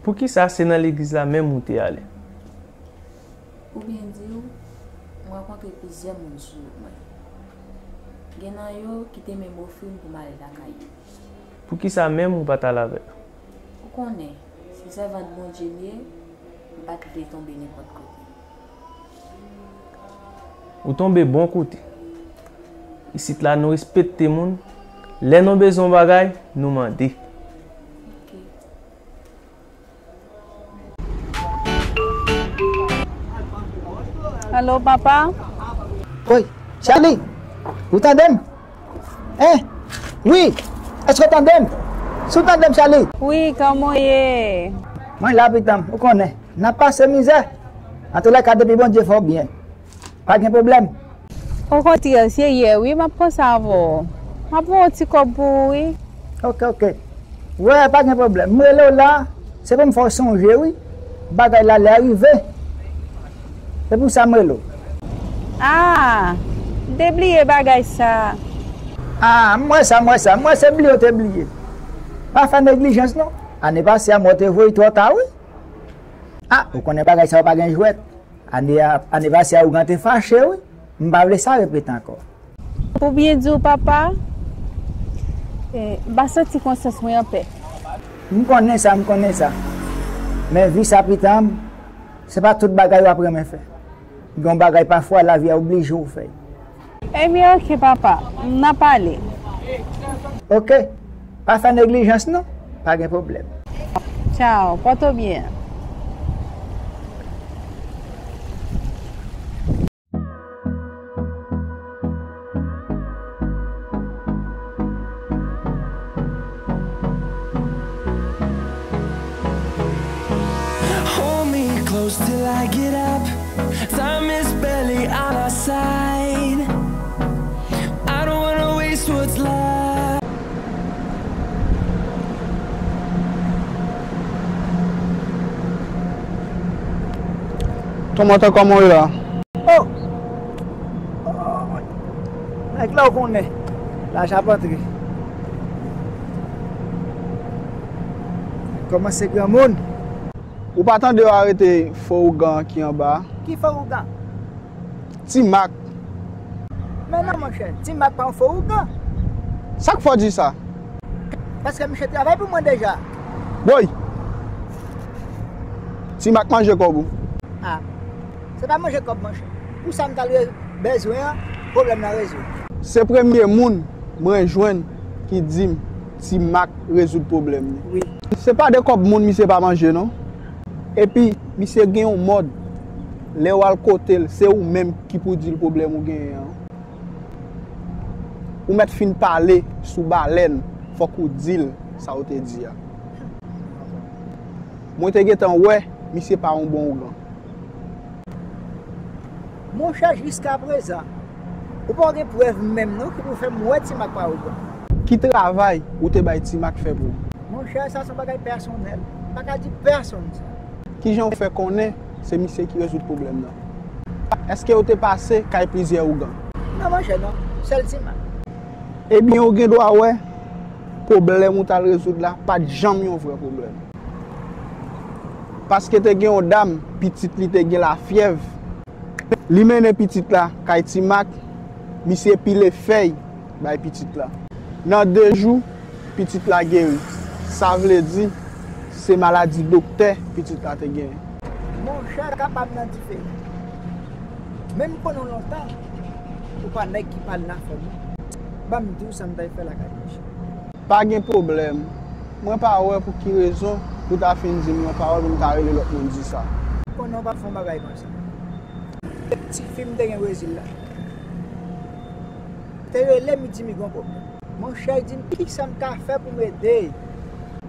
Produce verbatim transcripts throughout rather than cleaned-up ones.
Poukisa se nan legliz la menm ou te ale? Pou byen di w, m rankontre plizyè moun sou wout mwen. Gen nan yo ki te menm ofri m pou m ale lakay yo. Poukisa menm ou pa t al avè l? Ou konnen, se sèvant Bondye m ye, m pa t vle tonbe nenpòt kote. Ou tonbe bon kote. Isit la, nou respekte moun. Lè nou bezwen yon bagay, nou mande. Ok. Alo, papa? Woy, Charlie, ou tande m? Hein? Wi, èske w tande m? Si w tande m, Charlie? Wi, kòman w ye? Mwen la, pitan m, ou konnen. N ap pase mizè. Antoulèka, depi Bondye fè w byen, pa gen pwoblèm. Okontrè, se yè wi, m ap panse avè w. M ap voye yon ti kòb pou ou wi. Ok, ok. Wè, pa gen pwoblèm. M rele w la, se pou m fè w sonje wi. Bagay la lè a rive. Se pou sa m rele w. Ah, m te bliye bagay sa. Ah, m wè sa, m wè sa. M wè se bliye w te bliye. Pa fè neglijans non. Ane pase a, mwen te voye twò ta wi. Ah, ou konnen bagay sa yo pa gen jwèt. Ane a, ane pase a, ougan te fache wi. M pa vle sa repete ankò. Pou byen di w, papa, eh, m pa santi konsyans mwen anpè. M konnen sa, m konnen sa. Men vi sa pitan m, se pa tout bagay w ap renmen fè. Gen yon bagay pafwa lavi a oblije w fè. Ebyen, ok, papa, n a pale. Ok, pa fè neglijans non, pa gen pwoblèm. Tchao, pòte w byen. Hold me close till I get up. Time is barely on our side. I don't wanna waste what's left. Ton Mòtò, kòman w ye la? Oh! Oh! Nèg la w konnen. Lajan ap antre. Kòmanse granmoun. Ou pa tande yo arete fo ougan ki anba a? Ki fo ougan? Ti Mak. Men non, monchè, Ti Mak pa yon fo ougan. Sa k fè w di sa? Paske misye travay pou mwen deja. Woy! Ti Mak manje kòb ou. Ah, se pa manje kòb, monchè. Pou sa m t al re-, bezwen an, pwoblèm nan rezoud. Se premye moun mwen jwenn ki di m Ti Mak rezoud pwoblèm li. Wi. Se pa de kòb moun misye pa manje, non. Epi, misye gen yon mòd, lè w al kote l, se ou menm ki pou di l pwoblèm ou genyen an. Ou mèt fin pale sou balèn, fòk ou di l sa w te di a. Mwen te gentan wè misye pa yon bon ougan. Monchè, jiskaprezan, ou pa gen prèv menm non ki pou fè m wè Ti Mak pa ougan. Ki travay ou te bay Ti Mak fè pou ou? Monchè, sa se yon bagay pèsonèl. M pa ka di pèsonn sa. Kijan w fè konnen se misye ki rezoud pwoblèm nan? Èske ou te pase kay plizyè ougan? Non, monchè, non. Sèl Ti Mak. Ebyen, ou gen dwa wè, pwoblèm ou t al rezoud la pa t janm yon vrè pwoblèm. Paske te gen yon dam, pitit li te gen lafyèv. Li mennen pitit la kay Ti Mak, misye pile fèy bay pitit la. Nan de jou, pitit la geri. Sa vle di, se maladi doktè pitit la te genyen. Monchè, kapab nan diferan. Men m konnen w lontan, ou pa nèg ki pale nan afè moun. Ban m di w sa m t al fè lakay misye. Pa gen pwoblèm. Mwen pa wè pou ki rezon ou ta fin di m yon pawòl pou m ta rele lòt moun di sa. Konnen w pa fè yon bagay konsa. Tifi m te gen Brezil la te rele m, li di m li gen yon pwoblèm. Monchè, li di m kisa m ka fè pou m ede.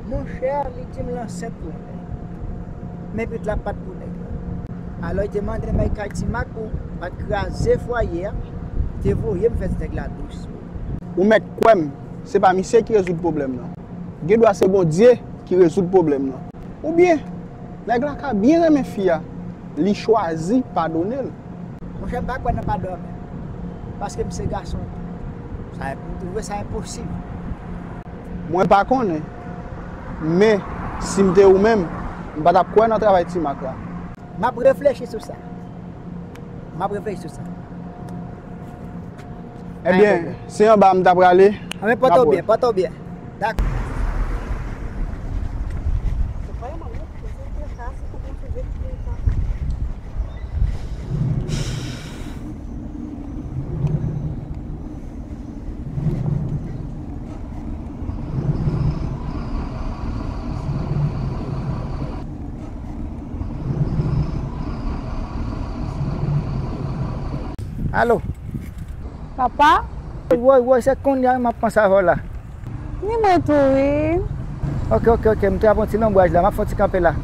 Monchè, li di m l ansent pou yon nèg. Men pitit la pa t pou nèg la. Alò, li te mande m al kay Ti Mak pou pa t kraze fwaye a, li te voye m fè ti nèg la dous. Ou mèt kwè m, se pa misye ki rezoud pwoblèm nan. Gendwa se Bondye ki rezoud pwoblèm nan. Oubyen, nèg la ka byen renmen fi a, li chwazi padone l. Monchè, m pa kwè nan padon an menm. Paske m se gason tou. Sa, m twouve sa enposib. Mwen pa konnen. Men, si m te ou menm, M pa t ap kwè nan travay Ti Mak la. M ap reflechi sou sa. M ap reflechi sou sa. Ebyen, se anba m ta prale. Anben, pòte w byen, pòte w byen. Dakò. Alo. Papa? Woy, woy, se kounye a m ap panse avè w la. Ni mwen tou, wi. Ok, ok, ok, m te ap yon ti lonbraj la, m ap fè yon ti kanpe la.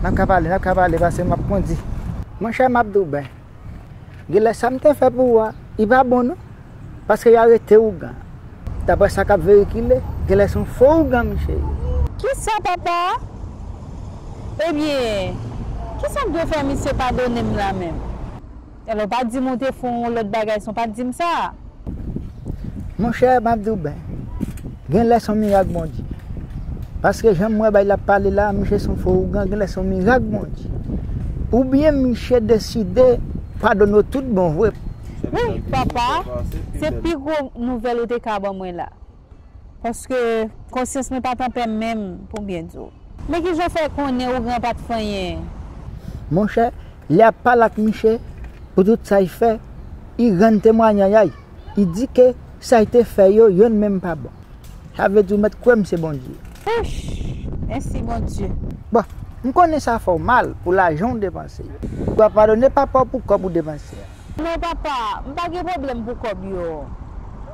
N ap ka pale, n ap ka pale, paske m ap kondi. Monchè, m ap di w byen. Genlè sa m te fè pou ou a, li pa bon non. Paske y arete ougan. Daprè sa k ap veyikile, genlè se yon fo ougan misye ye. Kisa, papa? Ebyen, kisa m dwe fè misye padone m la menm? Alò, pa di m ou te fè yon lòt bagay san w pa t di m sa. Monchè, m ap di w byen. Genlè se yon mirak Bondye. Paske jan m wè bagay la ap pale la, misye se yon fo ougan, genlè se yon mirak Bondye. Oubyen misye deside padone w tout bon vre. Wi, papa, se pi gwo nouvèl ou te ka ban mwen la. Paske konsyans mwen pa t anpè menm, pou byen di w. Men kijan w fè konnen ougan pa t fè anyen? Monchè, lè y ap pale ak misye, pou tout sa l fè, li rann temwayaj. Li di ke sa l te fè yo, yonn menm pa bon. Sa vle di w mèt kwè m se Bondye. Ouch! Mèsi Bondye. Bon, m konnen sa fè w mal pou lajan w depanse yo. Ou va padone papa w pou kòb ou depanse a. Non, papa, m pa gen pwoblèm pou kòb yo.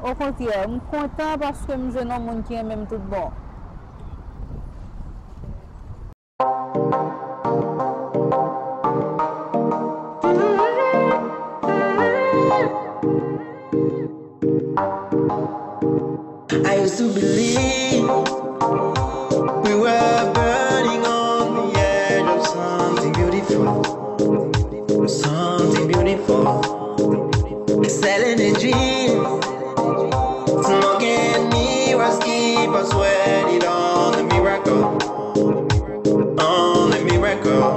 Okontrè, m kontan paske m jwenn yon moun ki renmen m tout bon. I used to believe we were burning on the edge of something beautiful, something beautiful. Selling a dream, smoking mirrors keep us waiting on the miracle, on the miracle.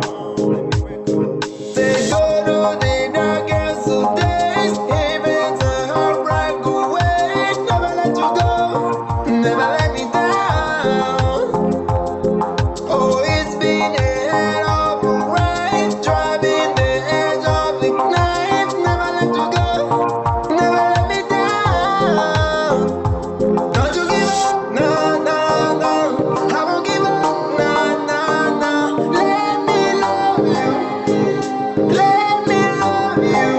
They go to the darkest of days, even the heartbreak away. Never let you go, never let me down. Oh, it's been a hell of a ride, driving the edge of the knife. Never let you go, never let me down. Don't you give up, no, no, no. I won't give up, no, no, no. Let me love you, let me love you.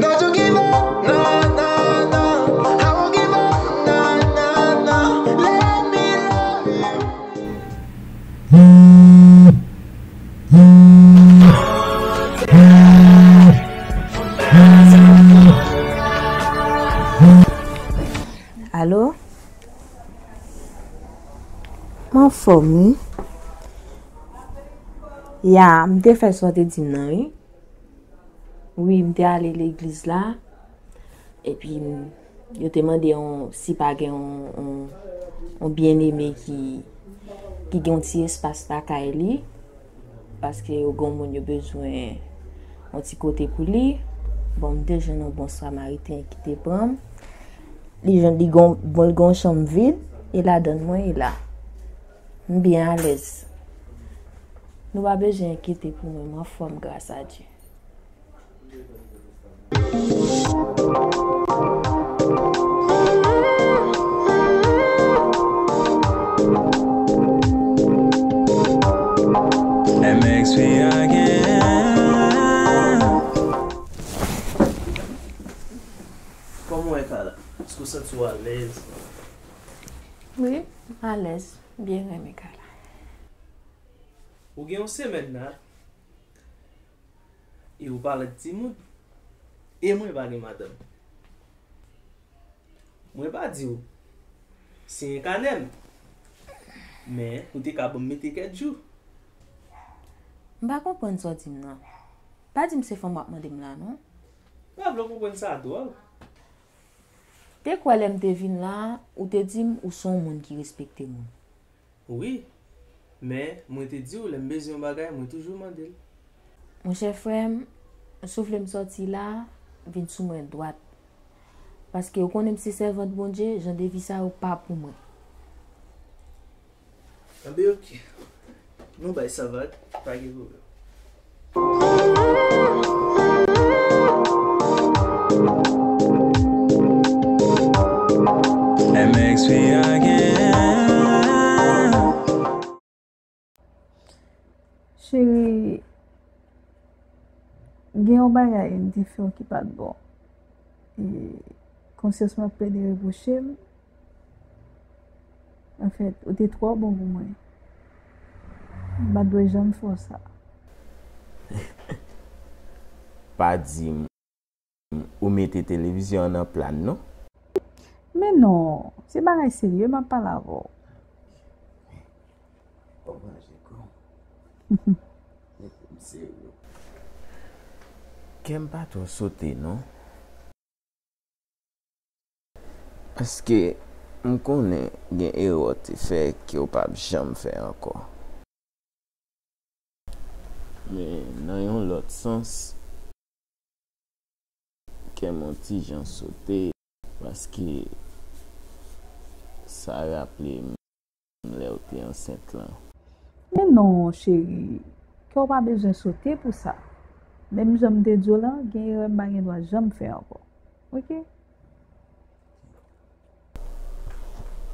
Don't you give up, no, no, no. I won't give up, no, no, no. Let me love you. Alo? M anfòm, wi. Ya, m te fè sa w te di m nan, wi. Wi, m te ale legliz la. Epi, m, yo te mande yon, si pa gen yon, yon, yon byeneme ki, ki gen yon ti espas lakay li. Paske yo gen yon moun yo bezwen yon ti kote pou li. Bon, m te jwenn yon bon Samariten ki te pran m. Li jwenn, li gon, bon, li gon chanm vid, e ladann mwen e la. M byen alèz. Nou pa bezwen enkyete pou mwen, m anfòm gras a Dye. M X P again. Kòman w ye, Carla? Èske w santi w alèz? Wi, m alèz. M byen renmen Carla. Ou gen yon semèn la, e ou pa lòt timoun, e mwen pa gen madanm. Mwen pa di w siyen kanè m, men ou te ka ban m mete kèk jou. M pa konprann sa w di m nan. Pa di m se fanm w ap mande m la, non. M pa vle w konprann sa dwòl. Te kwè lè m te vin la, ou te di m ou se yon moun ki respekte moun. Wi. Men, mwen te di w, lè m bezwen yon bagay, mwen toujou mande l. Monchè frè m, soufle m sòti la, vin sou mwen dwat. Paske ou konnen m se sèvant Bondye, jan de vi sa yo pa pou mwen. Anben, oke. Nou bay sa vag, pa gen pwoblèm. M X P again. Cheri, gen yon bagay m te fè w ki pa t bon. E konsyans mwen ap plede repwoche m. Anfèt, ou te twò bon pou mwen. M pa t dwe janm fè w sa. Pa di m ou mete televizyon an nan pla n non. Men non, se bagay serye m ap pale avè w. Kè m pa twò sote non. Paske m konnen gen erè w te fè ke w p ap janm fè ankò. Men nan yon lòt sans, kè m on ti jan sote, paske sa raple m lè w te ansent lan. Men non, cheri, kè w pa bezwen sote pou sa. Menm jan m te di w lan, gen erè m pa gen dwa janm fè ankò. Oke?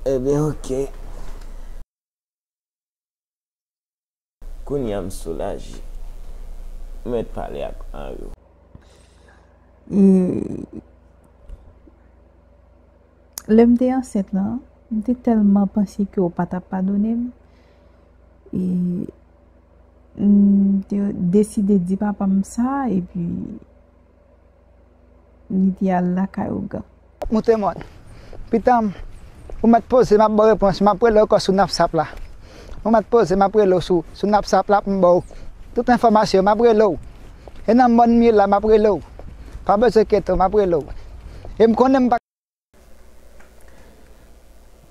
Ebyen, oke. Kounye a m soulaje. M mèt pale ak Mario. E lè m te ansent lan, m te tèlman panse ke w pa t ap padone m. E m te deside di papa m sa, epi li te al lakay ougan. Moute mòn. Pitanm, ou mèt poze, m ap ba w repons, m ap rele w ankò sou NapSap la. Ou mèt poze, m ap rele w sou, sou NapSap la pou m ba w tout enfòmasyon, m ap rele w. E nan mòn m ye la, m ap rele w. Pa bezwen enkyete w, m ap rele w. E m konnen m pa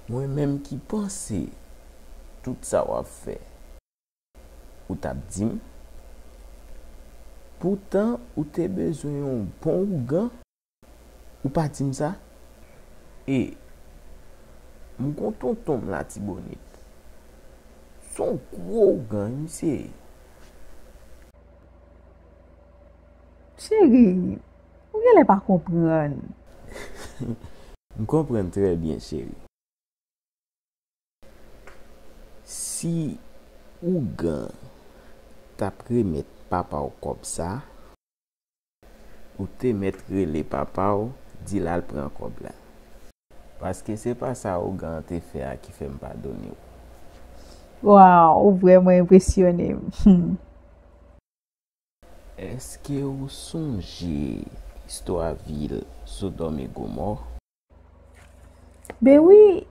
Mwen menm ki panse tout sa w ap fè, ou t ap di m. Poutan ou te bezwen yon bon ougan, ou pa di m sa. E m gon tonton m Latibonit. Se yon gwo ougan misye ye. Cheri, ou genlè pa konprann. M konprann trè byen, cheri. Si ougan t ap remèt papa w kòb sa, ou te mèt rele papa w, di l al pran kòb la. Paske se pa sa ougan an te fè a ki fè m padone w. Waw, ou vrèman enpresyone m. Èske ou sonje istwa vil Sodòm e Gomò? Ben wi,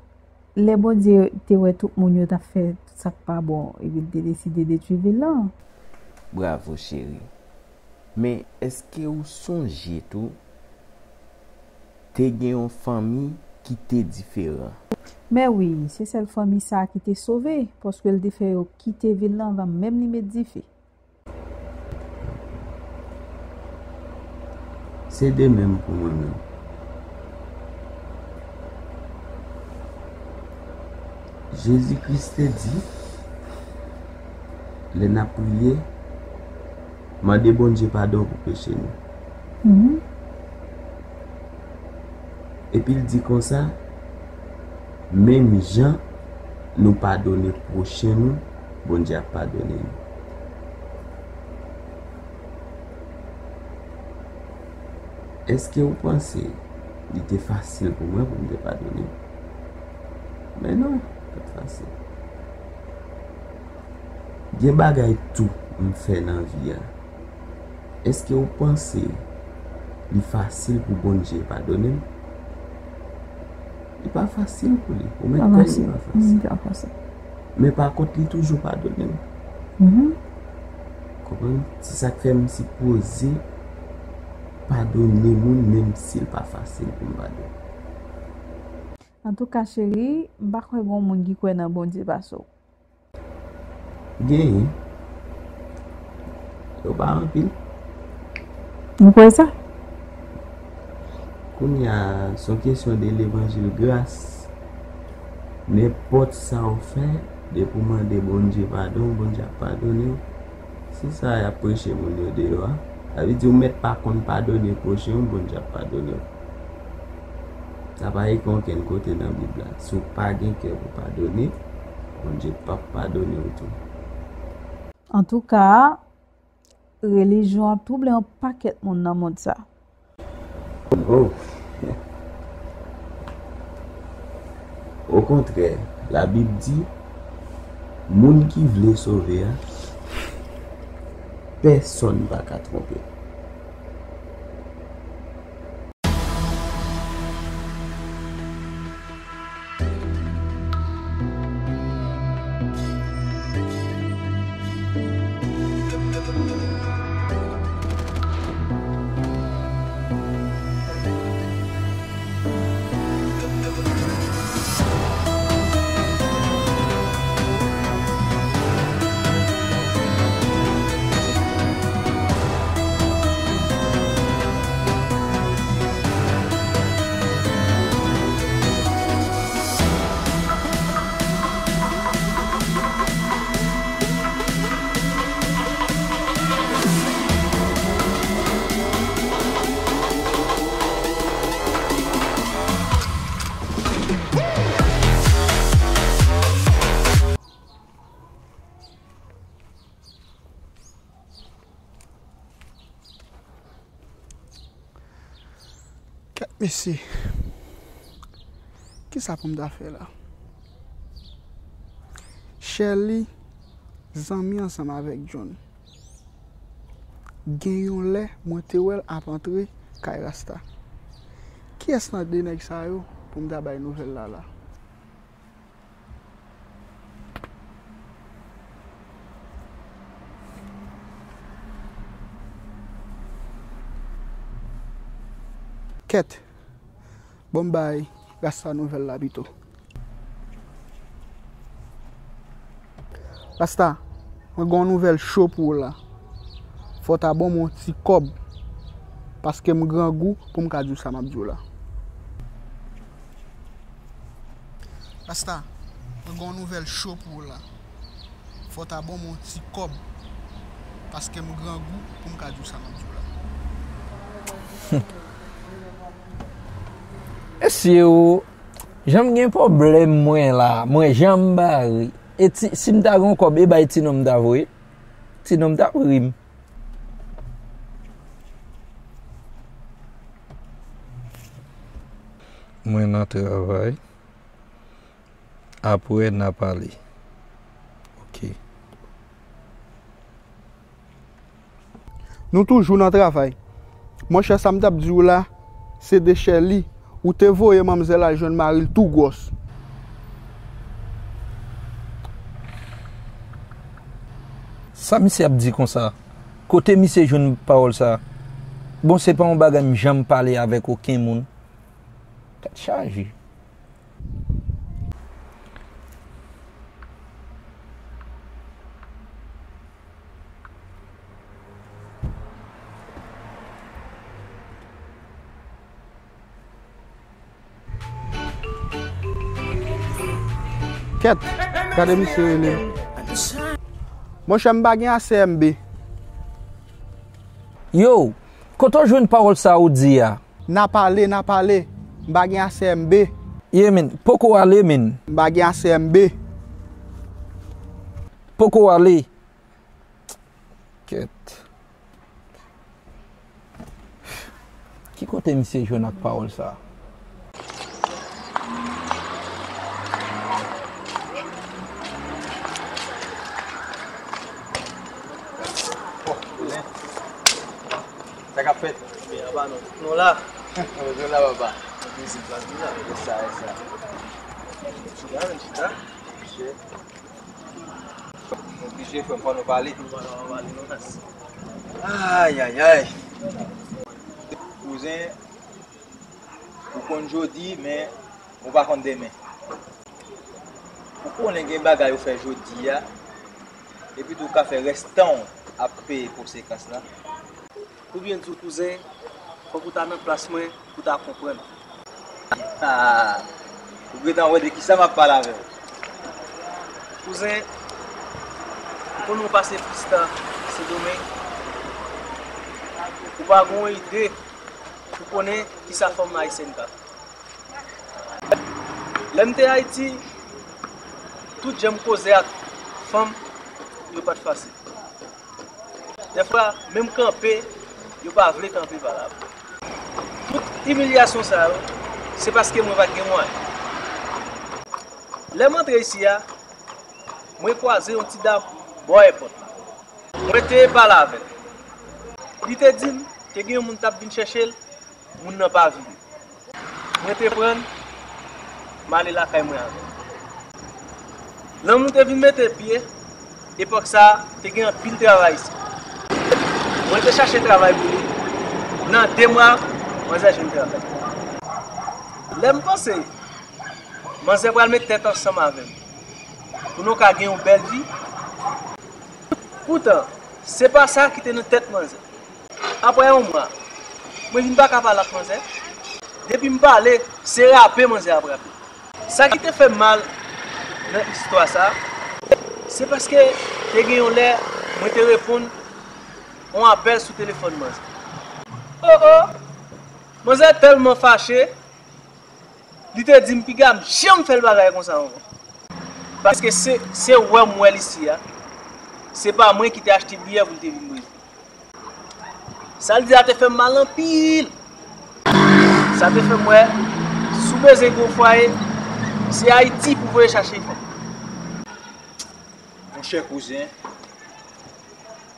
lè Bondye te wè tout moun yo t ap fè tout sa k pa bon, epi l te deside detwi vil lan. Bravo, cheri. Men, èske ou sonje tou, te gen yon fanmi ki te diferan? Men wi, se sèl fanmi sa a ki te sove, paske l te fè yo kite vil lan anvan menm li met dife. Se de menm pou mwen menm. Jezi Kris te di, lè n ap priye, mande Bondye padon pou peche nou. Mhm. Epi l di konsa, menm jan nou padone pwochen nou, Bondye ap padone nou. Èske w panse li te fasil pou mwen pou m te padone? Men non, pa t fasil. Gen bagay tou m fè nan vi a. Èske w panse li fasil pou Bondye padone m? Li pa fasil pou li. Ou mèt kwè li pa fasil. Men pa kont, li toujou padone m. Mhm. Konprann? Se sa k fè m sipoze padone moun, menm si l pa fasil pou m padone. Antouka, cheri, m pa kwè gen yon moun ki kwè nan Bondye pase w. Genyen. Yo pa anpil. Ou kwè sa? Kounye a, se yon kesyon de levanjil gras. Nenpòt sa w fè, depi w mande Bondye padon, Bondye ap padone w. Se sa y ap preche moun yo deyò a. Sa vle di ou mèt pa konn padone pwochen w, Bondye ap padone w. Sa pa ekri okenn kote nan Bib la. Si w pa gen kè pou padone, Bondye p ap padone w tou. Antouka, relijyon an twouble yon pakèt moun nan mond sa. Oh. Okontrè, Labib di, moun ki vle sove a, pèsonn pa ka twonpe l. Kèt mesye, kisa pou m ta fè la? Sherly zanmi ansanm avèk John. Gen yon lè, mwen te wè l ap antre kay Rasta. Kiyès nan de nèg sa yo pou m ta bay nouvèl la la? Kèt, bon m bay Rasta nouvèl la pito. Rasta, mwen gen yon nouvèl cho pou ou la. Fò w ta ban m yon ti kòb, paske m grangou pou m ka di w sa m ap di w la. Rasta, mwen gen yon nouvèl cho pou ou la. Fò w ta ban m yon ti kòb, paske m grangou pou m ka di w sa m ap di w la. Mesye o, jan m gen pwoblèm mwen la, mwen jan m bare. E ti, si m ta gen yon kòb, e bay ti nonm m ta voye. Ti nonm t ap ri m. Mwen nan travay. Apre n a pale. Ok. Nou toujou nan travay. Monchè, sa m t ap di w la, se de Sherly. Ou te voye manmzèl al jwenn mari l tou gwòs. Sa misye ap di konsa? Kote misye jwenn pawòl sa? Bon, se pa yon bagay m janm pale avèk okenn moun. Tèt chaje. Kèt, gade misye rele m. Monchè, m pa gen ase M B. Yo, kote w jwenn pawòl sa ou di a? N a pale, n a pale. M pa gen ase M B. Ye, men, poko ale, men. M pa gen ase M B. Poko ale. Kèt. Ki kote misye jwenn ak pawòl sa? Sa k ap fèt? Byen, apa nou? Nou la. Nou la, papa. Vizit la, nou la. Yes, sir, yes, sir. Chita, men chita. Mesye. Oblije, frè m, fò nou pale. Nou pa ka pa pale, non, mès. Ayayay. Kouzen, ou konn jodi, men ou pa konn demen. Ou konnen gen bagay ou fè jodi a, Epi tou w ka fè rès tan w ap peye konsekans la. Pou byen di w, kouzen, fòk ou ta nan plas mwen pou w ta konprann. Ou gentan wè de kisa m ap pale avè w. Kouzen, ou konnen w pase plis tan Sendomeng. Ou pa gen yon ide pou konnen kisa fanm ayisyèn ka fè. Lè m te Ayiti, tout jan m koze ak fanm, yo pa t fasil. Dèfwa, menm kanpe, yo pa vle kanpe pale avè m. Tout imilyasyon sa yo, se paske mwen pa t gen mwayen. Lè m antre isi a, mwen kwaze yon ti dam bò èpòt la. Mwen te pale avè l. Li te di m te gen yon moun t ap vin chèche l, moun nan pa vini. Mwen te pran l, m ale lakay mwen avè l. Lanmou te vin mete pye, epòk sa a, te gen anpil travay isit. Mwen te chache travay pou li. Nan de mwa, manzè jwenn travay. Lè m panse manzè pral met tèt ansanm avè m pou nou ka gen yon bèl vi, poutan, se pa sa ki te nan tèt manzè. Apre yon mwa, mwen vin pa ka pale ak manzè. Depi m pale, se rape manzè ap rape. Sa ki te fè m mal nan istwa sa, se paske te gen yon lè mwen te reponn yon apèl sou telefòn manzè. O o! Manzè tèlman fache, li te di m piga m janm fè l bagay konsa ankò. Paske se, se wè m wè l isi a, se pa mwen ki te achte biyè pou l te vin Brezil. Sa l di a te fè m mal anpil. Sa te fè m wè, si w bezwen gen yon fwaye, se Ayiti pou w voye chache fanm. Monchè kouzen,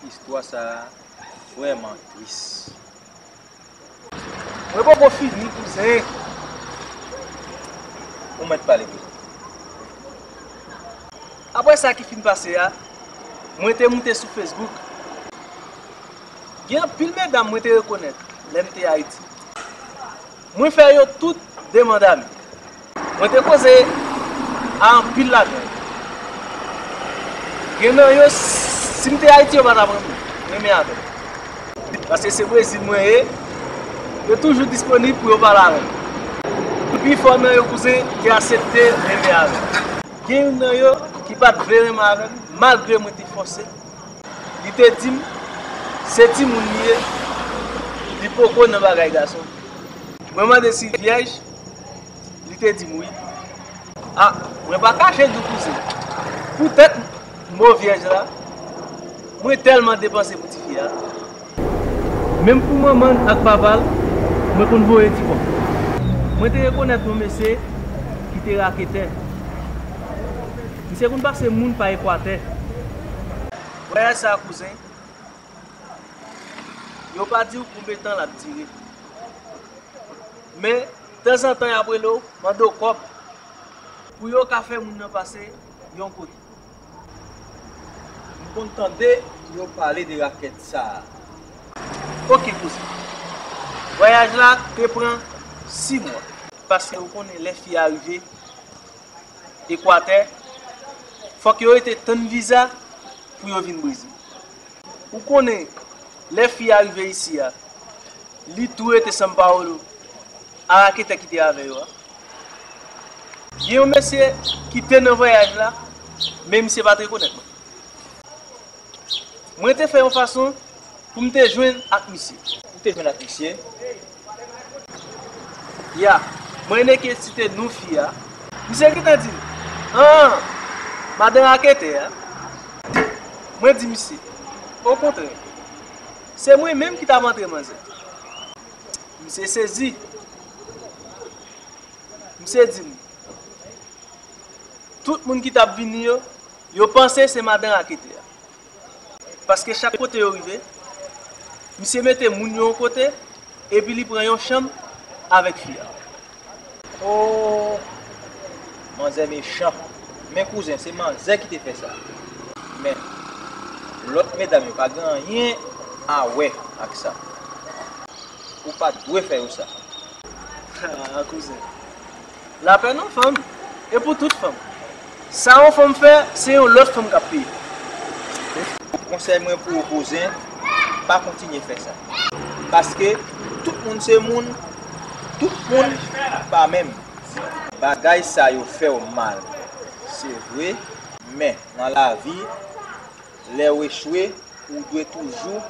istwa sa a vrèman tris. Mwen poko fini, kouzen. Ou mèt pale, kouzen. Apre sa ki fin pase a, mwen te moute sou Facebook. Gen anpil medam mwen te rekonèt lè m te Ayiti. Mwen fè yo tout demann ami. Mwen te koze a anpil ladan yo. Gen nan yo, si m te Ayiti, yo pa t ap renmen, renmen avè m. Paske se Brezil mwen ye, yo toujou disponib pou yo pale avè m. Pifò nan yo, kouzen, te aksepte renmen avè m. Gen youn nan yo ki pa t vle renmen avè m, malgre mwen te fòse. Li te di m se timoun li ye, li poko nan bagay gason. Mwen mande si l vyèj, li te di m wi. A, mwen pa kache di w kouzen. Poutèt mo vyèj la, mwen tèlman depanse pou tifi a. Menm pou manman l ak papa l, mwen konn voye ti kòb. Mwen te rekonèt yon mesye ki te raketè. Misye konn pase moun pa Ekwatè. Vwayaj sa a, kouzen, yo pa di w konbyen tan l ap dire. Men, tanzantan, y ap rele w, mande w kòb pou yo ka fè moun nan pase yon kote. M konn tande yo pale de rakèt sa a. Oke, kouzen. Vwayaj la te pran sis mwa. Paske ou konnen lè fi a rive Ekwatè, fòk yo rete tann viza pou yo vin Brezil. Ou konnen, lè fi a rive isi a, li tou rete São Paulo, a raketè ki te avè yo a. Gen yon mesye ki te nan vwayaj la, men misye pa t rekonèt mwen. Mwen te fè yon fason pou m te jwenn ak misye. Ou te jwenn ak misye? Ya, mwen neke site non fi a. Misye gentan di m, an, madan raketè a. Mwen di misye, okontrè, se mwen menm ki t ap antre manzè. Misye sezi. Misye di m, tout moun ki t ap vini yo, yo panse se madan raketè a. Paske chak kote yo rive, misye mete moun yo yon kote, epi li pran yon chanm avèk fi a. O, manzè mechan. Men kouzen, se manzè ki te fè sa. Men, lòt medam yo pa gen anyen a wè ak sa. Ou pa t dwe fè yo sa. Ah, kouzen. Lapè nan fanm. E pou tout fanm. Sa yon fanm fè, se yon lòt fanm k ap peye. Konsèy mwen pou ou, kouzen, pa kontinye fè sa. Paske tout moun se moun, tout moun pa menm. Bagay sa yo fè w mal, se vre, men nan lavi, lè w echwe, ou dwe toujou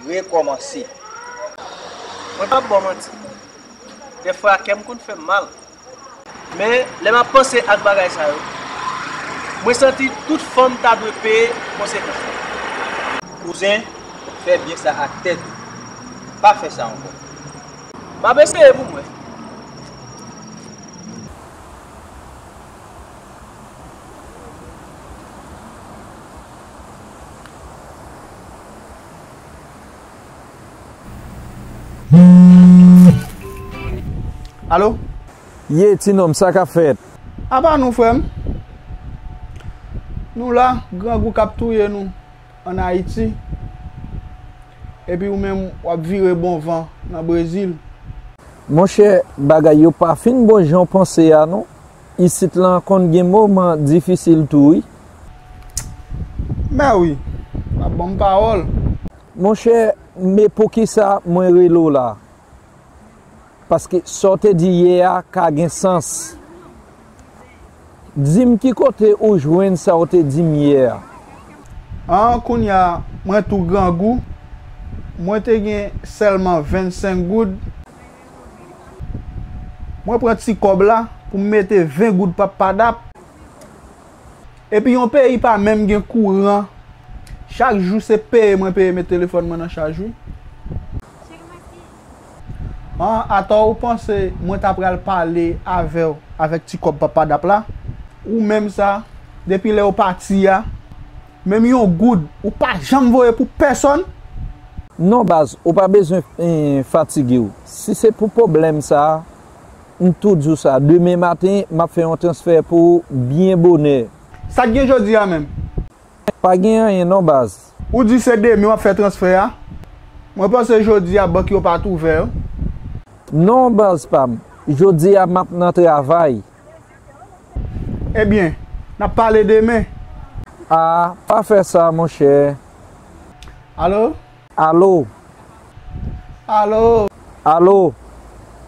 rekòmanse. Mwen p ap ba w manti. Dèfwa, kè m konn fè m mal. Men, lè m ap panse ak bagay sa yo, mwen santi tout fanm ta dwe peye konsekans lan. Kouzen, fè byen sa ak tèt ou. Pa fè sa ankò. M ap eseye pou m wè. Alo? Ye, ti nonm, sa k ap fèt? Apa nou, frè m? Nou la, grangou k ap touye nou ann Ayiti. Epi ou menm, w ap vire bon van nan Brezil. Monchè, bagay yo pa fin bon jan w panse a non. Isit lan konn gen moman difisil tou wi. Mèwi, w ap ban m pawòl. Monchè, men poukisa mwen rele w la? Paske sa w te di yè a ka gen sans. Di m ki kote ou jwenn sa w te di m yè a. An, kounye a, mwen tou grangou. Mwen te gen sèlman vennsenk goud. Mwen pran ti kòb la pou m mete ven goud Papadap. Epi yon peyi pa menm gen kouran. Chak jou se peye mwen peye met telefòn mwen nan chaj wi. An, atò ou panse mwen ta pral pale avè w avèk ti kòb Papadap la? Ou menm sa, depi lè w pati a, menm yon goud ou pa janm voye pou pèsonn? Non baz, ou pa bezwen, eh, fatige w. Si se pou pwoblèm sa a, m tou di w sa, demen maten, m ap fè yon transfè pou ou byen bonè. Sa k gen jodi a menm? Pa gen anyen non baz. Ou di se demen w ap fè transfè a? Mwen panse jodi a bank yo pa t ouvè. Non baz pa m, jodi a m ap nan travay. Ebyen, n ap pale demen. A, pa fè sa monchè. Alo? Alo? Alo? Alo?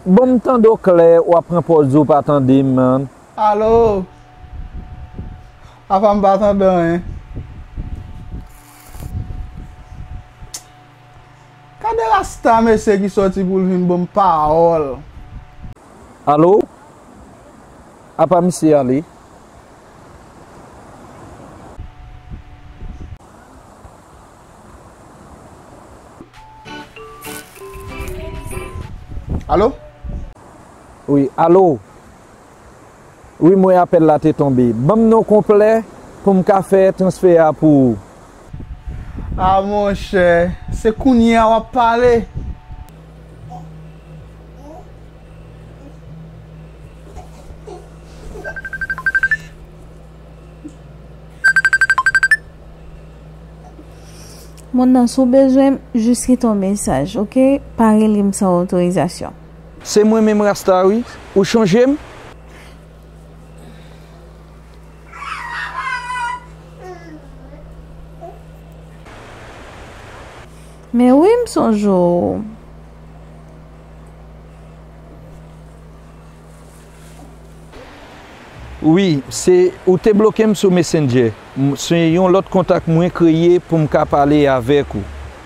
Bon, m tande w klè, w ap pran pòz di w pa tande m, man. Alo? Apa m pa tande anyen? Gade rasta mesye ki sòti pou l vin ban m pawòl. Alo? Apa misye ale? Alo? Wi, alo. Wi, mwen apèl la te tonbe. Ban m non konplè pou m ka fè transfè a pou ou. A monchè, se kounye a w ap pale. Moun nan, si w bezwen m, jis kite yon mesaj, oke? Pa rele m san otorizasyon. Se mwen menm Rasta wi. Ou chonje m? Men wi, m sonje w. Wi, se ou te bloke m sou Messenger. M, se yon lòt kontak mwen kreye pou m ka pale avèk ou.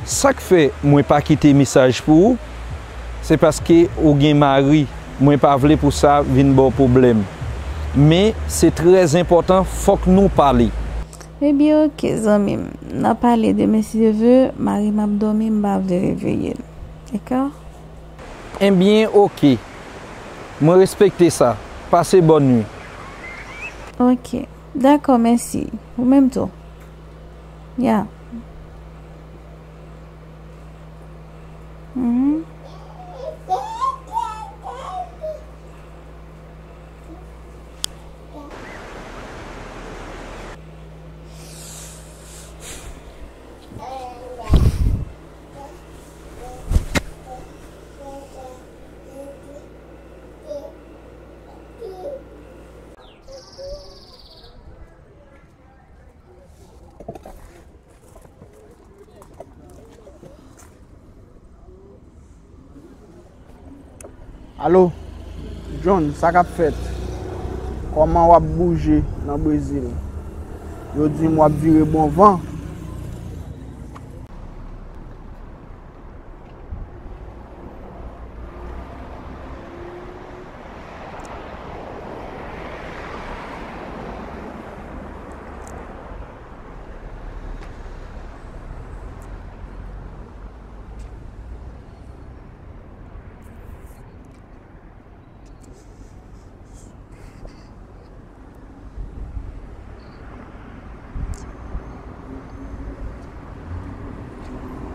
Sa k fè mwen pa kite mesaj pou ou, se paske ou gen mari. Mwen pa vle pou sa vin ba w pwoblèm. Men, se trè enpòtan, fòk nou pale. Ebyen, oke, zanmi m. N a pale demen si Dye vle, mari m ap dòmi, m pa vle reveye l. Dakò? Ebyen, oke. Mwen respekte sa. Pase bòn nwi. Oke. Dakò, mèsi. Ou menm tou. Ya. Mhm. Alo, John, sa k ap fèt? Kòman w ap bouje nan Brezil? Yo di m w ap vire bon van.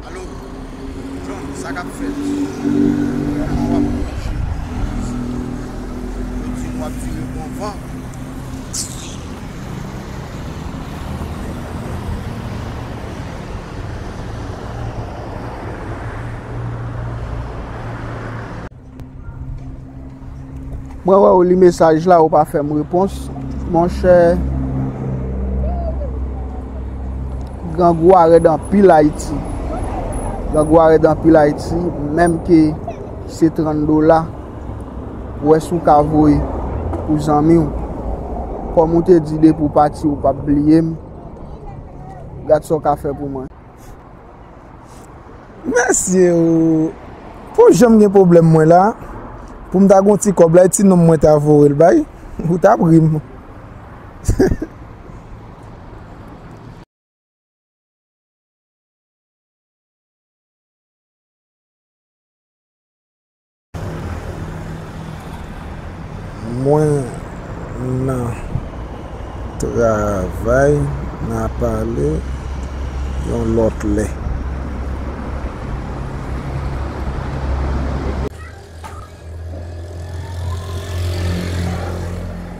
Alo, John, sa k ap fèt? Kòman w ap bouje? Yo di m w ap vire bon van. Mwen wè ou li mesaj la, ou pa fè m repons. Monchè, grangou a rèd anpil Ayiti. Grangou a rèd anpil Ayiti, menm ke se trant dola, ou wè si w ka voye pou zanmi w. Kòm ou te di depi w pati, ou p ap bliye m. Gad sa w ka fè pou mwen. Mesye, ou pou janm gen pwoblèm mwen la, pou m ta gon ti kòb la, e ti nonm mwen ta voye l bay, ou t ap ri m. Mwen nan travay, n a pale yon lòt lè.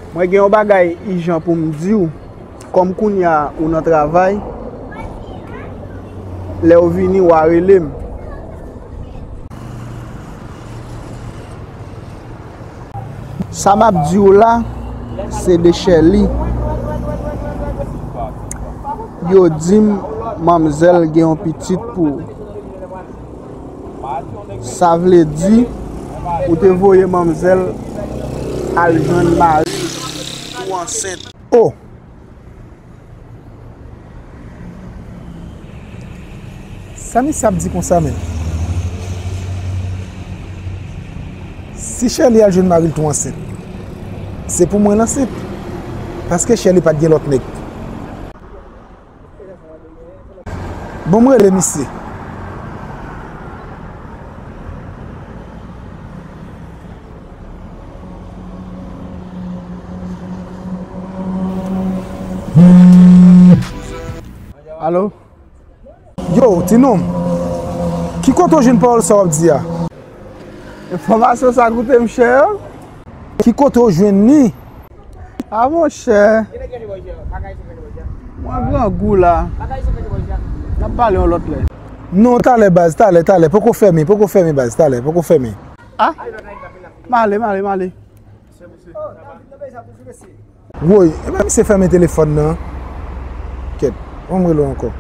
Mwen gen yon bagay ijan pou m di w. Kòm kounye a ou nan travay, lè w vini, w a rele m. Sa m ap di w la, se de Sherly. Yo di m manmzèl gen yon pitit pou ou. Sa vle di, ou te voye manmzèl al jwenn mari l pou ansent. Oh! Sa misye ap di konsa menm? Si Sherly al jwenn mari l tou ansent, se pou mwen l ansent. Paske Sherly pa t gen lòt nèg. Bon, m rele misye. Alo? Yo, ti nonm, ki kote w jwenn pawòl sa w ap di a? Enfòmasyon sa koute m chè. Ki kote w jwenn li? A monchè. Mwen grangou la. N ap pale yon lòt lè. Non, talè baz, talè, talè. Poko fèmen, poko fèmen baz, talè, poko fèmen. A? M ale, m ale, m ale. Woy, epa misye fèmen telefòn nan. Kèt, ban m rele w ankò.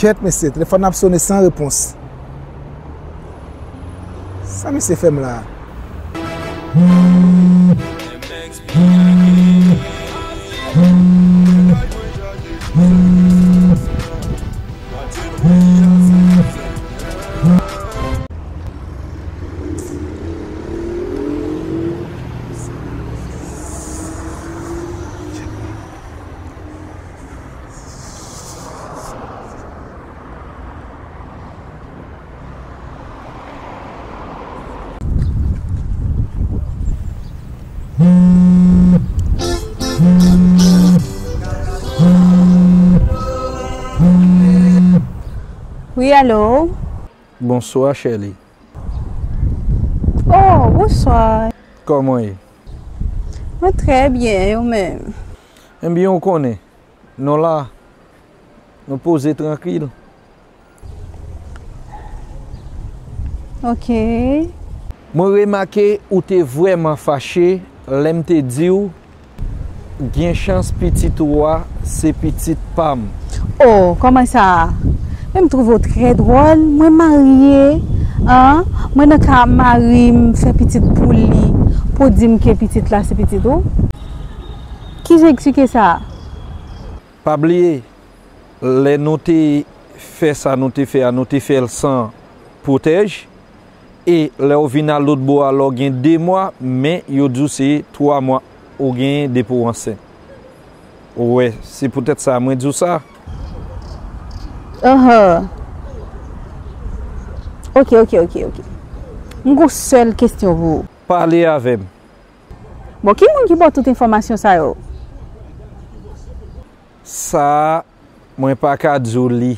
Kèt mesye, telefòn nan ap sone san repons. Sa misye fè m la? Wi, alo? Bonswa, Sherly. Oh, bonswa. Kòman w ye? Mwen trè byen, e ou menm? Ebyen, ou konnen, nou la, nou poze trankil. Ok. Mwen remake ou te vrèman fache lè m te di w gen chans pitit ou a se pitit pa m. Oh, kòman sa? M twouve w trè dwòl. Mwen marye, an, mwen nan ka mari m, fè pitit pou li, pou w di m ke pitit la se pitit ou. Kijan eksplike sa a? Pa bliye, lè nou te fè sa nou te fè a, nou te fè l san pwotèj. E lè w vin al lòt bò a, lè w gen de mwa, men yo di w se twa mwa ou genyen depi w ansent. Ou wè, se poutèt sa mwen di w sa. Aha. Ok, ok, ok, ok. M gon sèl kesyon pou ou. Pale avè m. Bon, ki moun ki ba w tout enfòmasyon sa yo? Sa a, mwen pa ka di w li.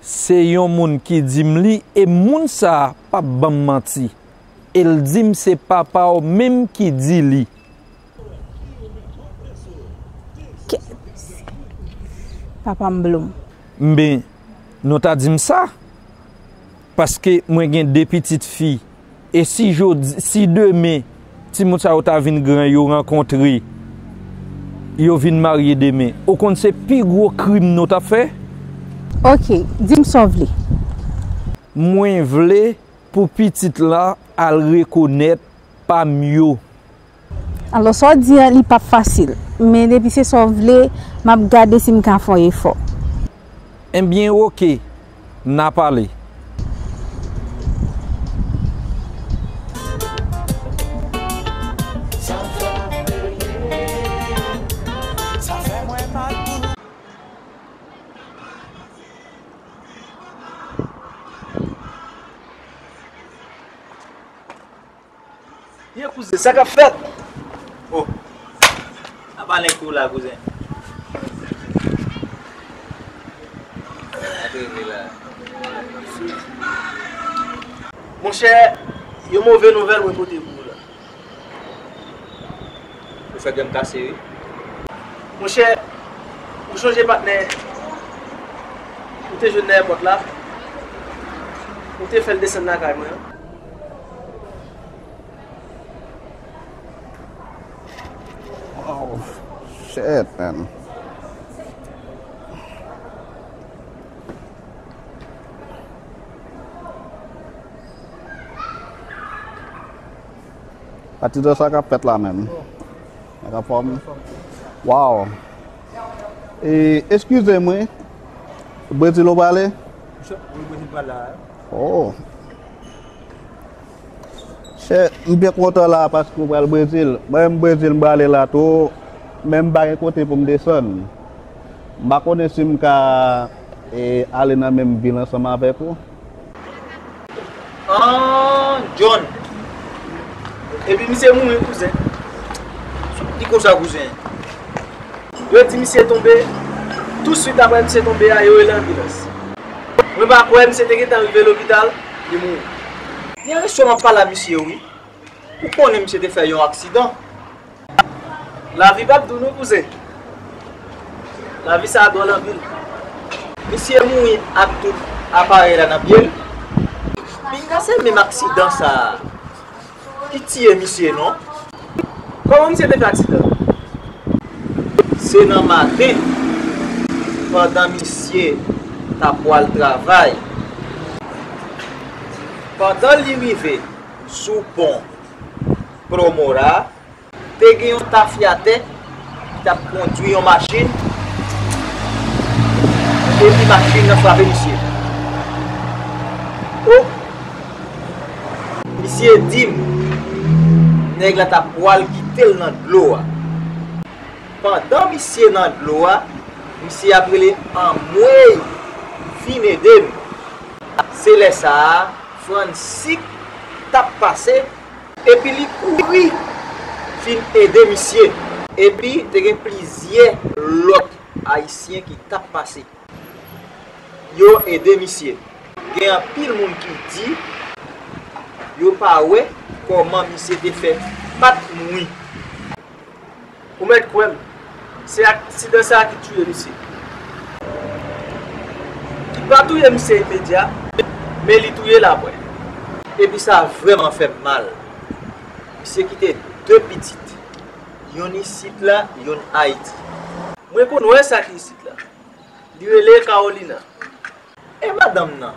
Se yon moun ki di m li, e moun sa a p ap ban m manti. E l di m se papa w menm ki di li. Papa m blum. Men, nou ta di m sa. Paske mwen gen de pitit fi. E si jodi, si demen, timoun sa yo ta vin gran, yo rankontre, yo vin marye demen, ou konn se pi gwo krim nou t ap fè? Ok, di m sa w vle. Mwen vle pou pitit la al rekonèt pa m yo. Alò, sa w di an, li p ap fasil. Men depi se sa w vle, m ap gade si m ka fè yon efò. Ebyen, oke, n a pale. Ye kouzen, sa k ap fèt? Oh. Apa len kou la, kouzen? Monchè, yon move nouvèl mwen pote pou ou la. Ou fè kè m kase, wi. Monchè, ou chonje patnè ou te jwenn nan èpòt la? Ou te fè l desann lakay mwen an? Oh, shit, man. Atidan sa k ap fèt la menm? Nèg anfòm? Wow. E, eskize m wi. Brezil ou prale? Wi, Brezil pral la. Oh. Chè, m byen kontan la paske w pral Brezil. Mwen menm Brezil m prale la tou, men m pa gen kote pou m desann. M pa konnen si m ka e, ale nan menm vil ansanm avèk ou. An, John. Epi misye mouri, kouzen. Li konsa, kouzen. Yo di misye tonbe. Touswit apre misye tonbe a, yo rele anbilans. Mwen pa kwè misye te gentan rive lopital, li mouri. Gen yon resyon m ap pale a misye, wi. Ou konnen misye te fè yon aksidan. Lavi p ap dou non, kouzen. Lavi sa a dwòl anpil. Misye mouri ak tout aparèy la nan pye l. Pinga se menm aksidan sa a ki tiye misye non. Kòman misye te fè aksidan? Se nan maten, pandan misye t ap pwal travay, pandan li rive sou pon Promora, te gen yon tafyatè ki t ap kondwi yon machin, epi machin nan frape misye. O! Misye di m nèg la t ap pwal kite l nan dlo a. Pandan misye nan dlo a, misye ap rele anmwey, vin ede m. Se lè sa a, Fransik t ap pase, epi li kouri vin ede misye. Epi te gen plizyè lòt Ayisyen ki t ap pase. Yo ede misye. Gen anpil moun ki di yo pa wè kòman misye te fè pa t mouri. Ou mèt kwè m, se aksidan sa a ki touye misye. Ki pa touye misye imedya, men li touye l apre. Epi sa vrèman fè m mal. Misye kite de pitit, yonn isit la, yonn Ayiti. Mwen konn wè sa ki isit la. Li rele Carolina. E madanm nan?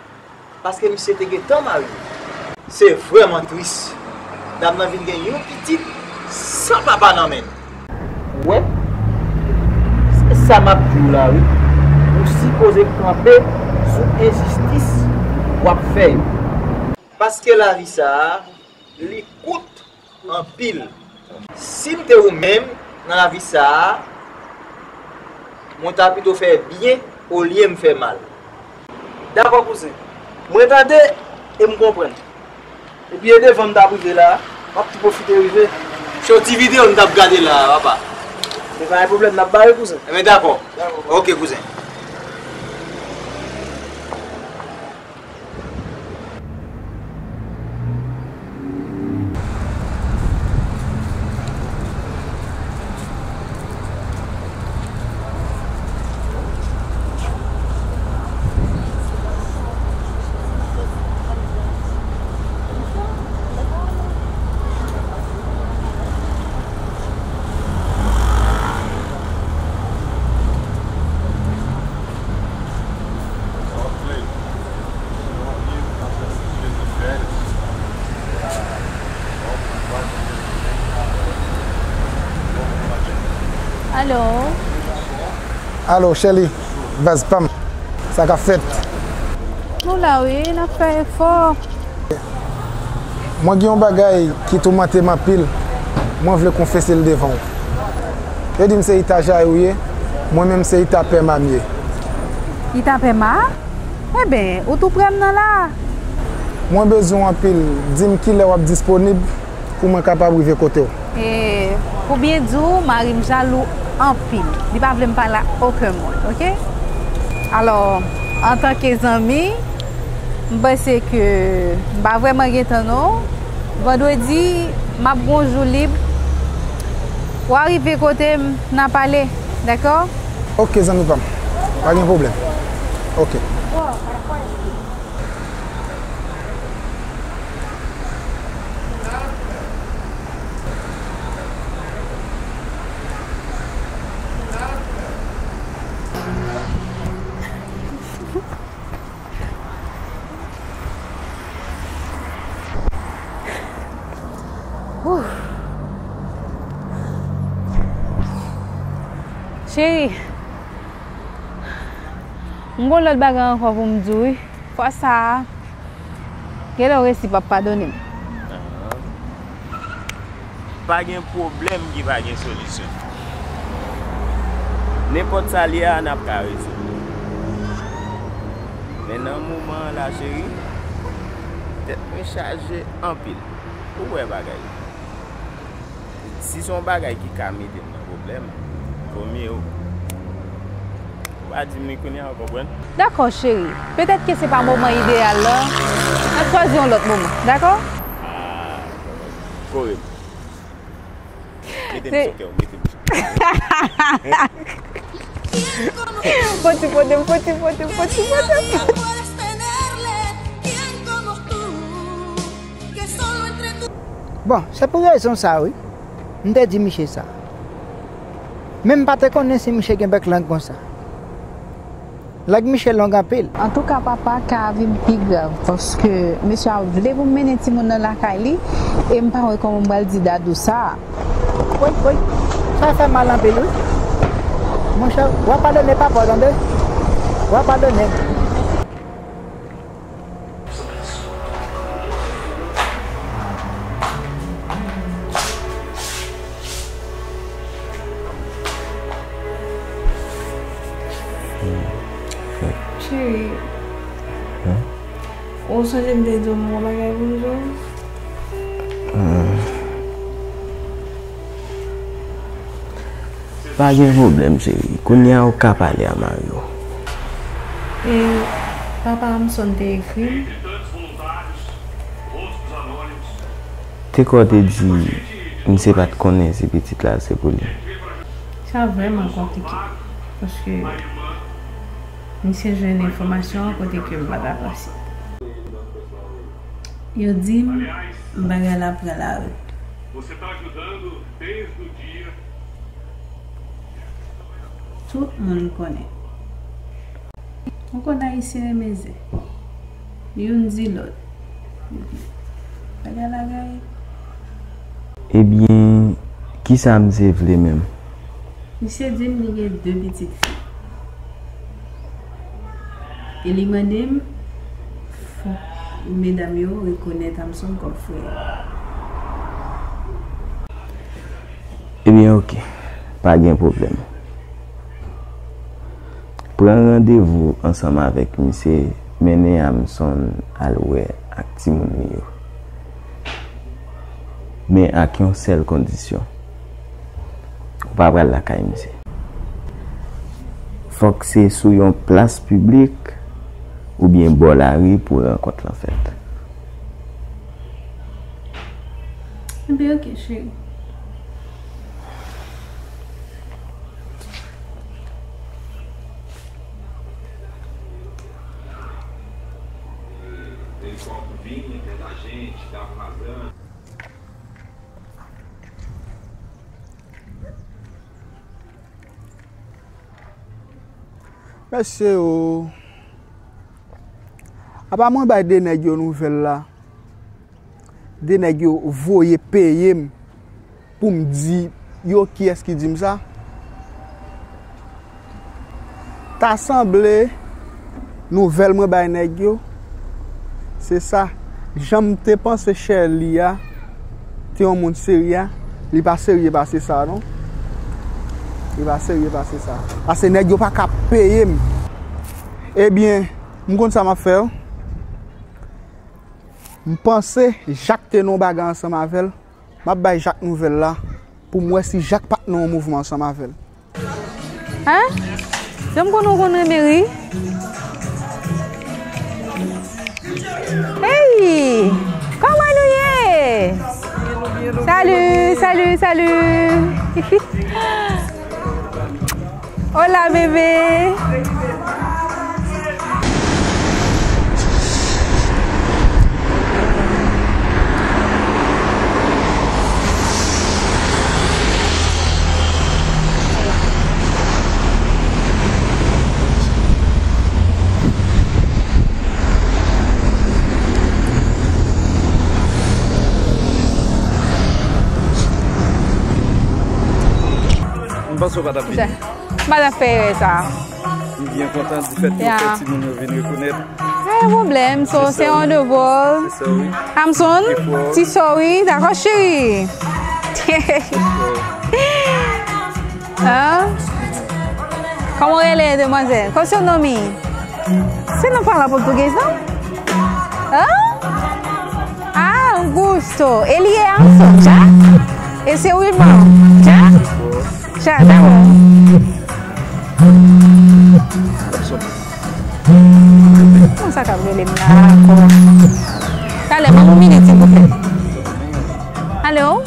Paske misye te gentan marye. Se vrèman tris. Dam nan vin gen yon pitit san papa nan men l. Ou wè? Se sa m ap di w la, wi. Ou sipoze kanpe sou enjistis w ap fè yo. Paske lavi sa a, li kout anpil. Si m te ou menm nan lavi sa a, mwen ta pito fè byen olye m fè mal. Dakò, kouzen. Mwen tande e m konprann. Epi e devan m t ap rive la, m ap tou pwofite rive. Se yon ti videyo m t ap gade la, papa. Men pa gen pwoblèm, n ap bare, kouzen. Enben, dakò. Dakò. Ok, kouzen. Alo. Alo, Shelly, baz pa m. Sa k ap fèt? Nou la wi, n ap fè efò. Mwen gen yon bagay ki toumante m anpil, mwen vle konfese l devan w. Yo di m se Ita Jae ou ye, mwen menm se Ita Pèma m ye. Ita Pèma? Enben, ou tou prè m nan la. Mwen bezwen w anpil, di m kilè w ap disponib pou mwen kapab rive kote w. E, pou byen di w, mari m jalou anpil. Li pa vle m pale ak okenn moun, oke? Alò, antanke zanmi, m panse ke m pa vrèman gen tan non. Vandredi, m ap gen yon jou lib. W a rive kote m, n a pale, dakò? Oke, zanmi pa m. Pa gen pwoblèm. Oke. Wouh. Cheri, m gon lòt bagay ankò pou m di w wi. Fwa sa a, genlè w resi p ap padone m. Ahan. Pa gen pwoblèm ki pa gen solisyon. Nenpòt sa l ye a, n ap ka rezoud li. Men nan moman an la, cheri, tèt mwen chaje anpil. Ou wè bagay. Si se yon bagay ki ka mete m nan pwoblèm, vomye ou pa di m li kounye a, ou konprann? Dakò, cheri. Petèt ke se pa moman ideyal la. N ap chwazi yon lòt moman, dakò? Ah, kore m. Mete m sou kè w, mete m sou kè w. Poti, poti, poti, poti, poti, poti. Bon, se pou rezon sa, wi. M te di misye sa. Men m pa te konnen si misye gen bèk lang konsa. Lang misye long anpil. Antouka, papa, ka a vin pi grav, paske mesye a vle pou m mennen timoun nan lakay li, e m pa wè kòman m pral di Dadou sa. Woy, woy, sa fè mal anpil, wi. Monchè, w a padone papa w, tande? W a padone. Cheri, ou sonje m te di w m gon bagay pou m di w? Pa gen pwoblèm, cheri. Kounye a ou ka pale a mari w. E papa Hamson te ekri m. Te kwè w te di misye pa t konnen si pitit la se pou li. Sa vrèman konplike, paske misye jwenn enfòmasyon an kote ke m pa t avanse. Yo di m bagay la pran lari. Tout moun konnen. Ou konn Ayisyen renmen zen. Youn di lòt. Bagay la gaye. Ebyen, kisa misye vle menm? Misye di m li gen de pitit fi. E li mande m, fòk medam yo rekonèt Amson kòm frè yo. Ebyen, oke. Pa gen pwoblèm. Pran randevou ansanm avèk misye, mennen Amson al wè ak timoun li yo. Men ak yon sèl kondisyon. Ou pa pral lakay misye. Fòk se sou yon plas piblik oubyen bò lari pou rankont lan fèt. Ebyen, oke, cheri. Mesye o. Apa mwen bay de nèg yo nouvèl la. De nèg yo voye peye m pou m di yo kiyès ki di m sa. Ta sanble nouvèl mwen bay nèg yo, se sa. Jan m te panse Sherly a te yon moun serye a, li pa serye pase sa non. Li pa serye pase sa. Pase nèg yo pa ka peye m. Ebyen, m konn sa m ap fè. M panse Jak te nan yon bagay ansanm avè l. M ap bay Jak nouvèl la pou m wè si Jak pa t nan yon mouvman ansanm avè l. Hein? Janm konnen w konn renmen ri. Hey! Kòman nou ye? Salut, salut, salut. Hola, bébé. M panse w pa t ap vini. M pa t ap fè erè sa. M byen kontan difèt ke w fè timoun yo vin rekonèt. Pa gen pwoblèm, so se on de bòl. Se sa, wi. Amson, ti sò, wi, dakò, cheri. Hein? Kòman w rele, demwazèl? Qual o seu nome? Você não fala português, não? Hã? Ah, Augusto. Ele é Amson, já? Esse é o irmão, já? Já, tá bom. Kòman sa k ap rele m la ankò? Talè, ban m yon minit, silvouplè. Alo?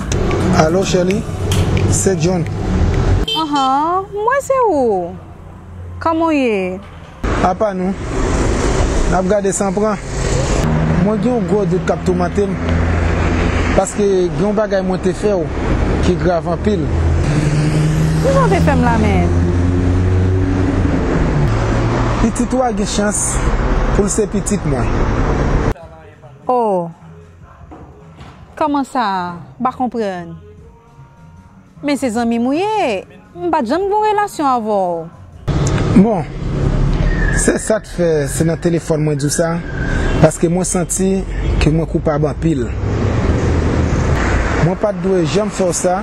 Alo, Sherly? Se John. Anhan, m wè se ou. Kòman w ye? Apa nou? N ap gade san pran. Mwen gen yon gwo dout k ap toumante m, paske gen yon bagay mwen te fè w ki grav anpil. Kisa w te fè m la menm? Pitit ou a gen chans pou l se pitit mwen. Oh, kòman sa? M pa konprann. Men se zanmi m ou ye. M pa t janm gen yon relasyon avè w. Bon, se sa k fè se nan telefòn mwen di w sa, paske mwen santi ke mwen koupab anpil. Mwen pa t dwe janm fè w sa,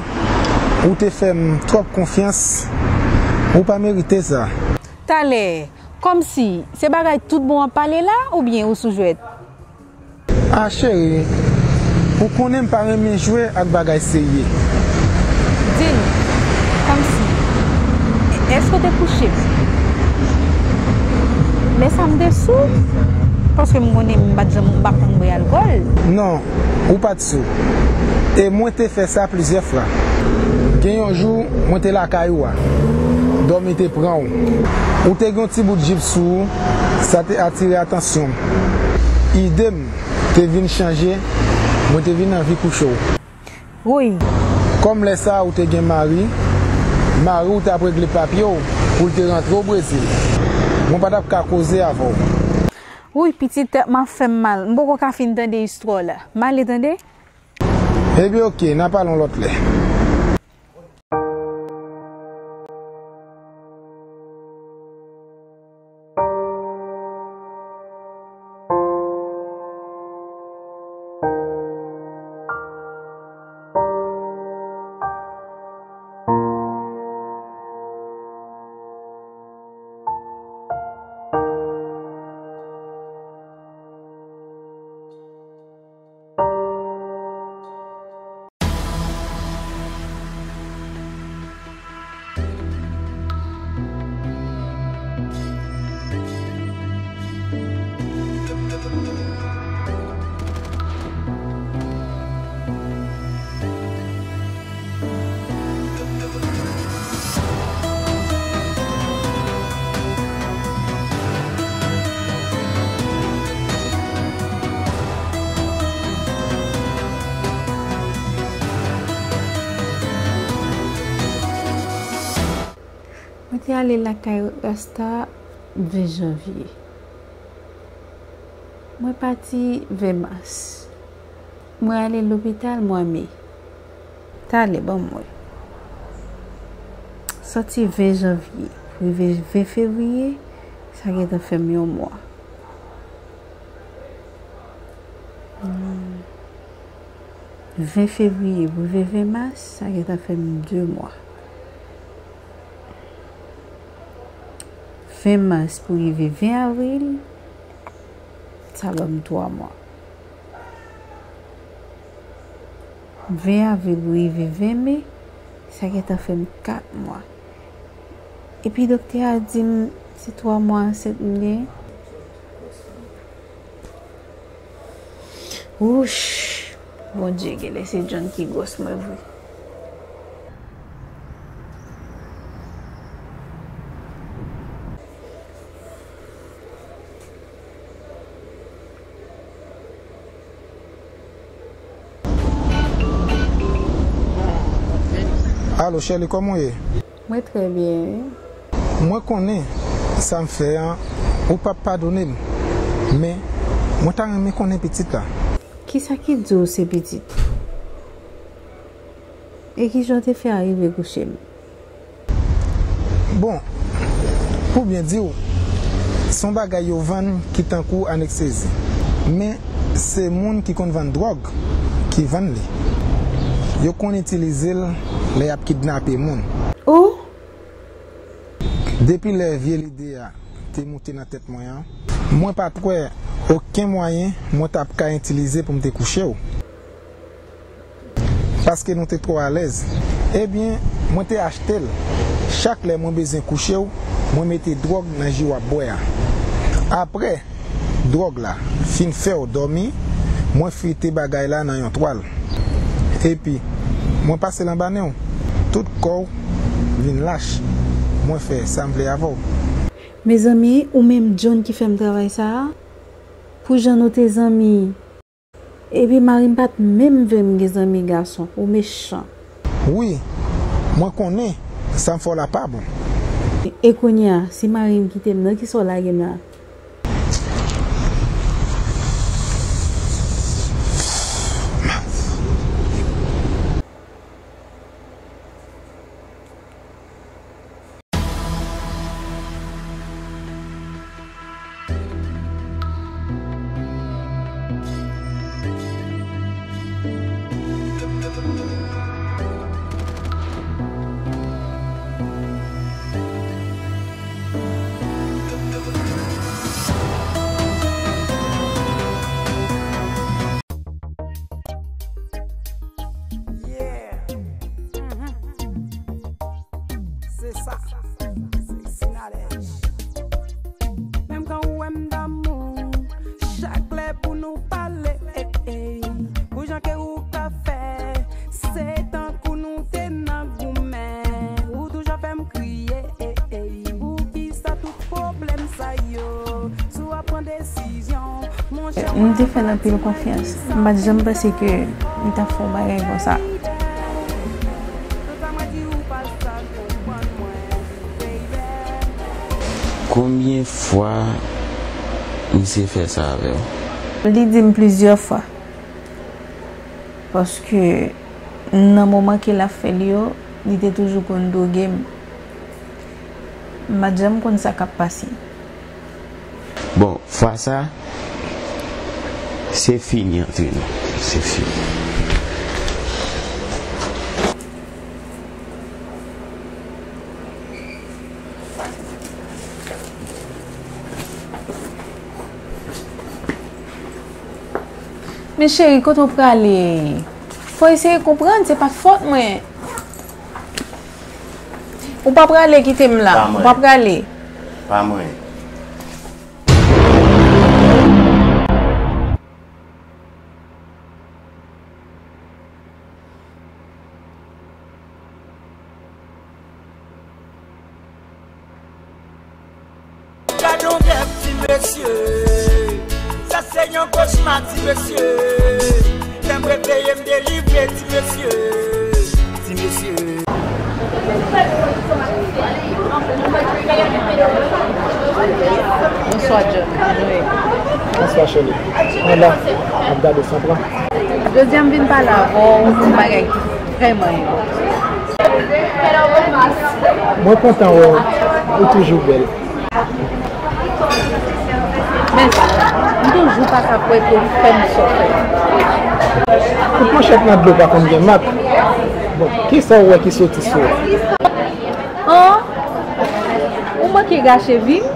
ou te fè m twòp konfyans, ou pa merite sa. Talè, kòmsi, se bagay tout bon w ap pale la, oubyen ou sou jwèt? Ah, cheri, ou konnen m pa renmen jwe ak bagay serye. Di m, kòmsi, èske w te kouche m? Lè sa m te sou, paske m konnen m pa t janm, m pa konn bwè alkòl. Non, ou pa t sou. E mwen te fè sa plizyè fwa. Gen yon jou, mwen te lakay ou a. Dòmi te pran w. Ou te gen yon ti bout jip sou ou, sa te atire atansyon m. Ide m te vin chanje, mwen te vin anvi kouche w. Woy! Kòm lè sa a ou te gen mari, mari w t ap regle papye w pou l te rantre w Brezil. Mwen pa t ap ka koze avè w. Wouy, pitit tèt m ap fè m mal. M poko ka fin tande istwa w la. M ale tande. Ebyen, oke, n a pale yon lòt lè. Mwen te ale lakay Rasta ven janvye. Mwen pati ven mas. Mwen ale lopital mwa me. Talè, ban m wè. Sòti ven janvye, rive ven fevriye, sa gentan fè m yon mwa. Hmm. Ven fevriye pou rive ven mas, sa gentan fè m de mwa. Ven mas pou rive ven avril, sa ban m twa mwa. Ven avril pou rive ven me, sa gentan fè m kat mwa. Epi doktè a di m se twa mwa ansent m gen. Wouch! Bondye, genlè se John ki gwòs mwen vre. Alo, Shelly, kòman w ye? Mwen trè byen, wi. Mwen konnen sa m fè an, ou p ap padone m. Men, mwen ta renmen konnen pitit la. Kisa ki di w se pitit? E kijan w te fè arive kouche l? Bon, pou byen di w, se yon bagay yo vann ki tankou aneksezi. Men, se moun ki konn vann dwòg ki vann li. Yo konn itilize l lè y ap kidnape moun. Oh! Depi lè vye lide a te moute nan tèt mwen an, mwen pa t wè okenn mwayen mwen t ap ka itilize pou m te kouche w. Paske nou te twò alèz. Ebyen, mwen te achte l. Chak lè mwen bezwen kouche w, mwen mete dwòg nan ji w ap bwè a. Apre dwòg la fin fè w dòmi, mwen frite bagay la nan yon twal. Epi, mwen pase l anba nen w. Tout kò w vin lach. Mwen fè sa m vle avè w. Mezanmi, ou menm John ki fè m travay sa a? Pou jan nou te zanmi. Epi mari m pa t menm vle m gen zanmi gason. Ou mechan. Wi, mwen konnen sa m fè w la pa bon. E kounye a, si mari m kite m, nan kisa w lage m la? Yeah. Mhm. Se sa. Se Sinalèj. Menm kan ou wè m damou, chak lè pou nou pale, eh, eh. Pou jan ke ou ka fè, se tankou nou te nan goumen. Ou toujou fè m kriye, eh, eh. Poukisa tout pwoblèm sa yo? Si w ap pran desizyon, monchè, m te fè l anpil konfyans. M pa t janm panse ke li t ap fè yon bagay konsa. Konbyen fwa misye fè sa avè w? Li di m plizyè fwa. Paske nan moman ke l ap fè l yo, li te toujou konn dwoge m. M pa t janm konn sa k ap pase. Bon, fwa sa, se fini ant nou. Se fini. Men cheri, kote w prale? Fò w eseye konprann, se pa t fòt mwen. Ou pa prale kite m la. Pa mwen. Ou pa prale. Pa mwen. Gade yon rèv, ti mesye. Sa se yon kochma, ti mesye. Lè m reveye, m delivre, ti mesye. Ti mesye. Bonswa, John. Bonswa, Shelly. Mwen la, m ap gade san pran. Jodi a, m vin pale avè w yon bagay ki vrèman enpòtan. Mwen kontan wè w. Ou toujou bèl. Men, m toujou pa ka kwè ke w fè m sa w fè m. Tout manchèt nan dlo pa konn gen mak. Bon, kisa w wè ki soti sou ou? An? Ou manke gache vi m?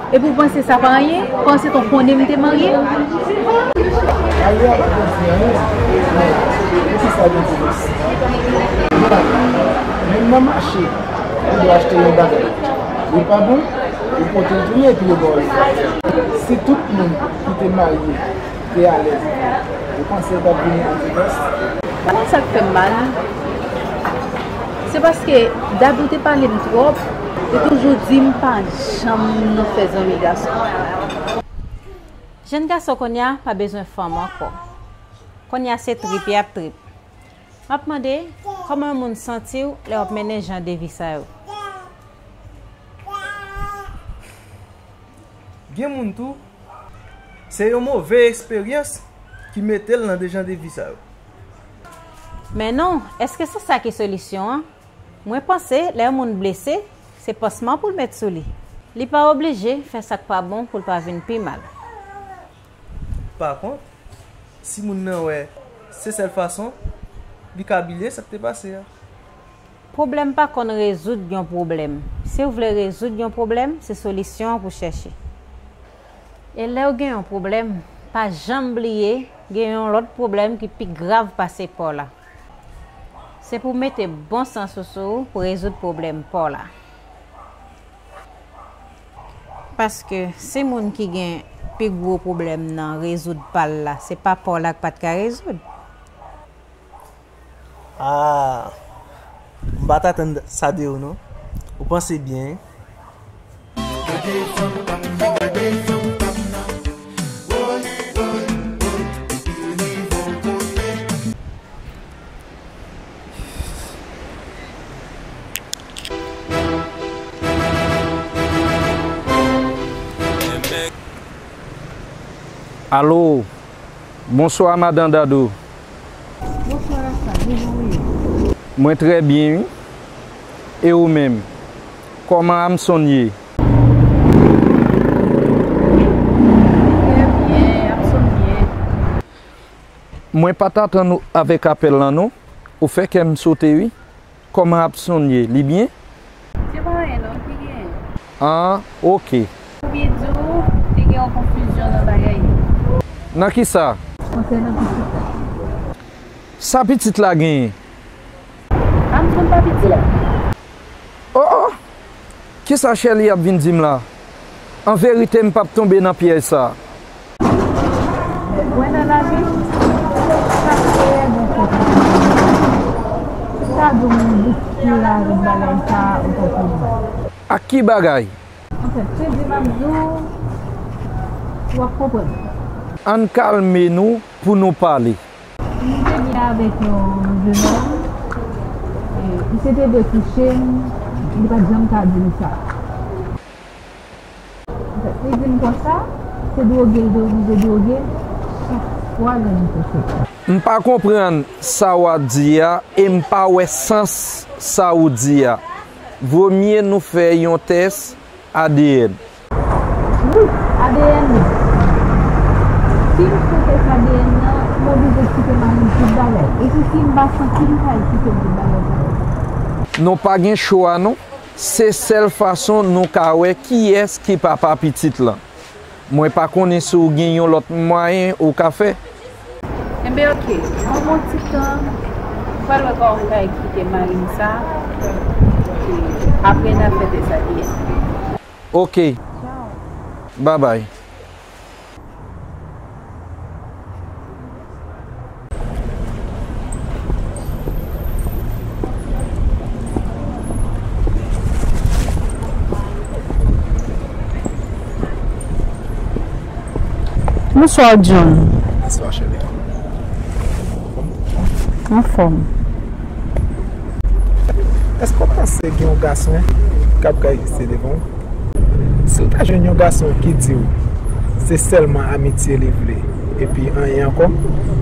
Epi w panse sa pa anyen? Panse ke w konnen m te marye? Marye a pa vle di anyen. Men, men kisa gen pou mwen? Men nan mache, ou dwe achte yon bagay. Li pa bon, ou pote l tounen epi yo ba w li. Si tout moun ki te marye te alèz, ou panse yo t ap vini an divòs? Konn sa k fè m mal? Se paske Dadou te pale m twòp, li toujou di m pa janm nan fè zanmi gason. Jèn gason kounye a pa bezwen fanm ankò. Kounye a se trip y ap trip. M ap mande, kòman yon moun santi w lè w ap mennen jan de vi sa yo? Gen moun tou, se yon move eksperyans ki mete l nan de jan de vi sa yo. Men non, èske se sa ki solisyon an? Mwen panse, lè yon moun blese, se pansman pou l met sou li. Li pa oblije fè sa k pa bon pou l pa vin pi mal. Pa kont, si moun nan wè se sèl fason li ka bliye sa k te pase a. Pwoblèm pa konn rezoud yon pwoblèm. Si w vle rezoud yon pwoblèm, se solisyon an pou chèche. E lè w gen yon pwoblèm, pa janm bliye gen yon lòt pwoblèm ki pi grav pase pa w la. Se pou w mete bon sans ou sou ou pou rezoud pwoblèm pa w la. Paske se moun ki gen pi gwo pwoblèm nan rezoud pa l la, se pa pa w la k pa t ka rezoud. Ah, m pa t atann sa de ou non. Ou panse byen wi. Gade fanm pa m nan, gade fanm pa m nan. Woy, woy, woy, li rive yon kote. Alo, bonswa madan Dadou. Bonswa Rasta, kijan w ye? Mwen trè byen wi. E ou menm? Kòman Amson ye? Trè byen, Amson ye. Mwen pa t atann ou avèk apèl lan non. Ou fè kè m sote wi. Kòman Amson ye? Li byen? Se pa anyen non, ki genyen? Ah, oke. Oubyen di w te gen yon konfizyon nan bagay yo. Nan kisa? Konsènan pitit la. Sa pitit la genyen? Amson pa pitit la. Oh, oh! Kisa Shelly ap vin di m la? An verite, m p ap tonbe nan pyèj sa. Mwen nan lavi, sa trè bon kote. Sa di w m bouskile avèk bagay sa a, ou konprann. Ak ki bagay? Anfèt, se di m ap di w, w ap konprann. Ann kalme nou pou nou pale. M te byen avèk yon jenòm, e, misye te vle kouche m, li pa t janm ka di m sa. Li di m konsa, se dwoge l te oblije dwoge m chak fwa gang te soti. M pa konprann sa w ap di a e m pa wè sans sa ou di a. Vomye nou fè yon tès A D N. Wi, A D N wi. Si m fè tès A D N nan, m oblije kite mari m tout bagay. Epi si m pa santi m kay kite m tout bagay sa yo. Nou pa gen chwa non. Se sèl fason nou ka wè kiyès ki papa pitit lan. Mwen pa konnen si w gen yon lòt mwayen ou ka fè. Enben oke, ban m yon ti tan, m pral wè kòman m kay kite mari m sa, e apre n a fè tès A D N. Oke. Babay. Bonswa John. Bonswa cheri. Anfòm. Èske w panse gen yon gason k ap gaye se devan w? Si w ta jwenn yon gason ki di w se sèlman amitye li vle, epi anyen ankò,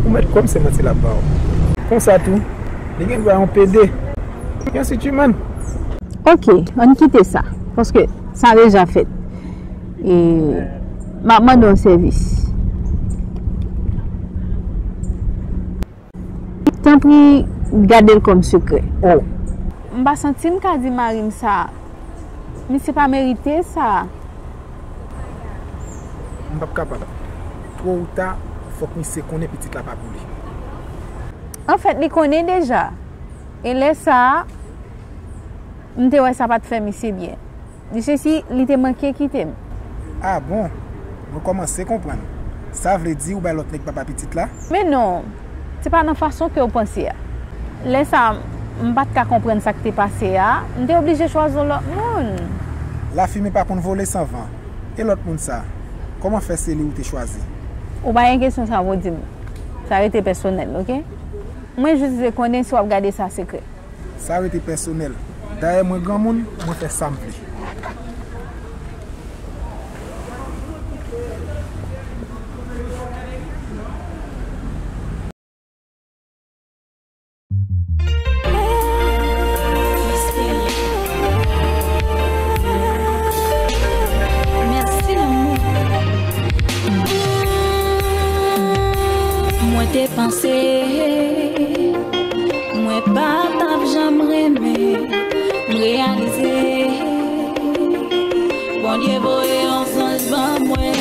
ou mèt kwè m se manti l ap ba w. Konsa tou, li gen dwa yon pede, yon street woman. Oke, ann kite sa, paske sa deja fèt. E m ap mande w yon sèvis. Tanpri, gade l kòm sekrè. Oh. M pa santi m ka di mari m sa. Misye pa merite sa. M p ap kapab. Two ou ta, fòk misye konnen pitit la pa pou li. Anfèt, li konnen deja. E lè sa a, m te wè sa pa t fè misye byen. Li sesi, li te manke kite m. Ah bon? Mwen kòmanse konprann. Sa vle di ou bay lòt nèg papa pitit la? Men non, se pa nan fason ke w panse a. Lè sa a, m pa t ka konprann sa k te pase a, m te oblije chwazi yon lòt moun. Lafimen pa konn vole san van. E lòt moun sa, kòman fè se li ou te chwazi? Ou pa gen kesyon sa pou w di m. Sa rete pèsonèl, oke? Mwen jis vle konnen si w ap gade sa sekrè. Sa rete pèsonèl. Dayè mwen granmoun, mwen fè sa m vle. Mèsi lanmou. Mwen te panse mwen pa t ap janm renmen, m reyalize Bondye voye yon zanj ban mwen.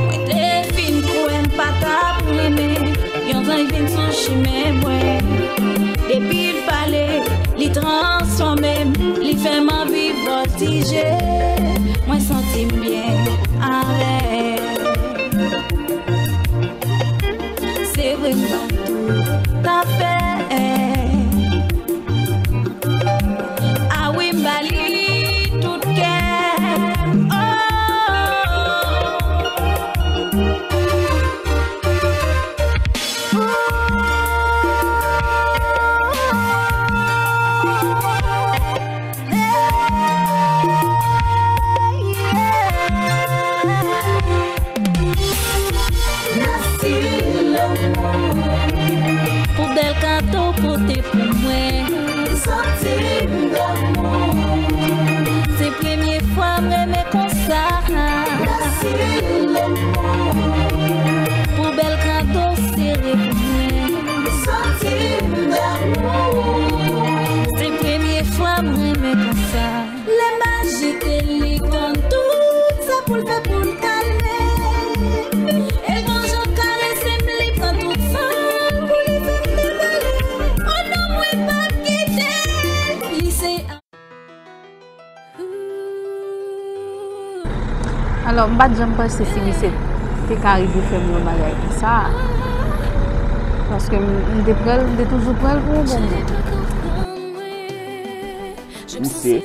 Mwen te fin kwè m pa t ap renmen yon zanj vin sou chimen mwen. Depi l pale, li transfòme m, li fè m anvi vòltije. Mwen santi m byen avè l. Se vre m pa toutafè. A wi, m ba li tout kè m. Oh. Pou bèl kado w pote pou mwen. Santi m damou. Se premye fwa m renmen konsa. Pou bèl kado w sere pou mwen. Santi m damou. Se premye fwa m renmen konsa. Lè m aji ke li konn tout sa pou l fè pou l kalme. E gon jan karese m, li pran tout san l pou li fè m debale. O non, mwen p ap kite l. Li se Alò, m pa t janm panse si misye te ka rive fè m yon bagay konsa. Paske m, m te pran l, m te toujou pran l pou yon bon moun. Misye,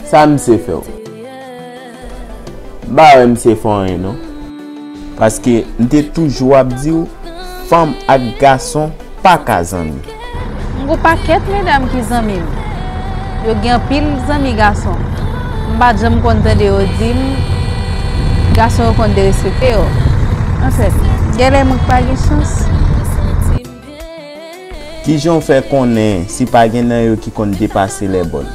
sa misye fè w? M pa wè misye fè w anyen non. Paske m te toujou ap di w, fanm ak gason pa ka zanmi. M gon pakèt medam ki zanmi m. Yo gen anpil zanmi gason. M pa t janm konn tande yo di m Gason yo konn derespekte yo. Anfèt, genlè mwen k pa gen chans. Kijan w fè konnen si pa gen nan yo ki konn depase lèbòn?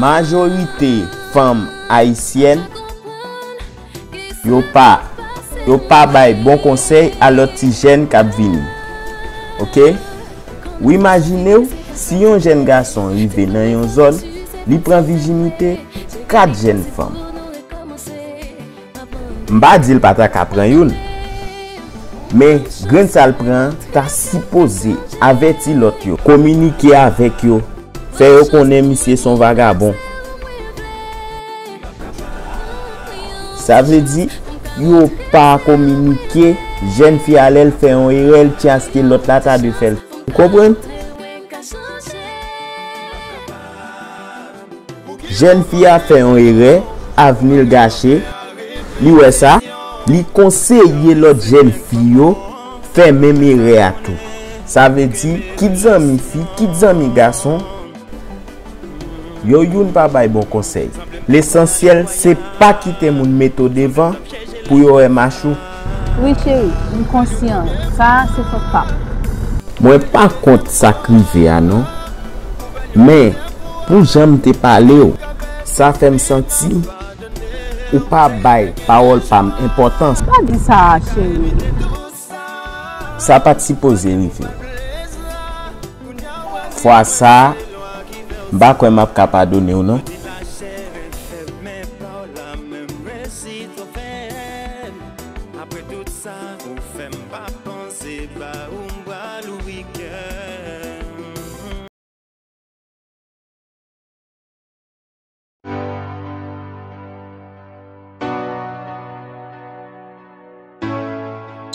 Majorite fanm ayisyèn, yo pa, yo pa bay bon konsèy a lòt ti jèn k ap vini. Oke? Ou imajine w, si yon jèn gason rive nan yon zòn, li pran vijinite kat jèn fanm. M pa di l pa ta ka pran youn, men grenn sa l pran an ta sipoze avèti lòt yo, kominike avèk yo, fè yo konnen misye se yon vagabon. Sa vle di, yo pa kominike, jèn fi a lè l fè yon erè, l tchaske lòt la ta dwe fè l. Ou konprann? Jèn fi a fè yon erè, avni l gache, li wè sa, li konseye lòt jèn fi yo fè menm erè a tou. Sa vle di, kit zanmi fi, kit zanmi gason, yo youn pa bay bon konsèy. Lesansyèl, se pa kite moun mete w devan pou yo wè mach ou. Wi, cheri, m konsyan. Sa a se fòt pa m. Mwen pa kont sa k rive a non. Men, pou jan m te pale w, sa fè m santi ou pa bay pawòl pa m enpòtans. Pa di sa a, cheri. Sa pa t sipoze rive. Fwa sa a, m pa kwè m ap ka padone w non. Apre tout sa ou fè m pa panse ba ou m pral ouvri kè m.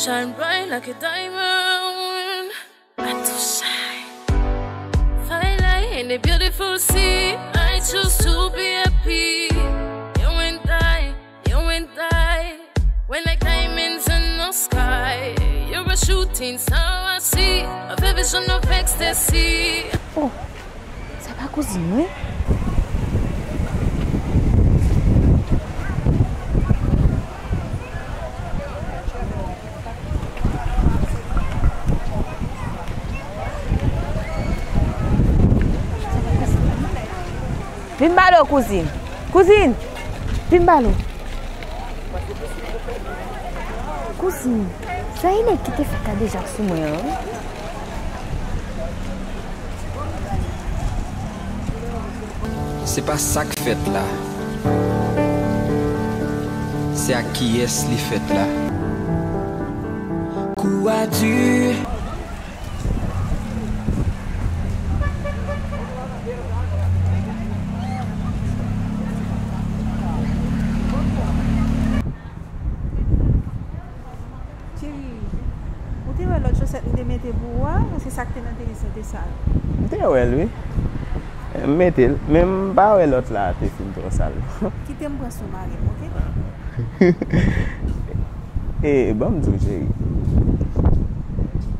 Shine bright like a diamond. I do shine. Fine like any beautiful sea. I choose to be happy. You and I, you and I. We're like diamonds in the sky. You're a shooting star I see. A vision of ecstasy. Oh, sa pa kouzin mwen? Vin ba l, kouzin. Kouzin, vin ba l. Kouzin, sa e nèg ki te fè kadejak sou mwen an wi. Se pa sa k fèt la. Se ak kiyès li fèt la. Kou a di. Cheri, ou te wè lòt chosèt m te mete pou ou a? Paske sa k te nan tenis lan te sal. M te wè l, wi. M mete l, men m pa wè lòt la te fin twò sal. Kite m pran sou mari m, oke? E, ban m di w, cheri.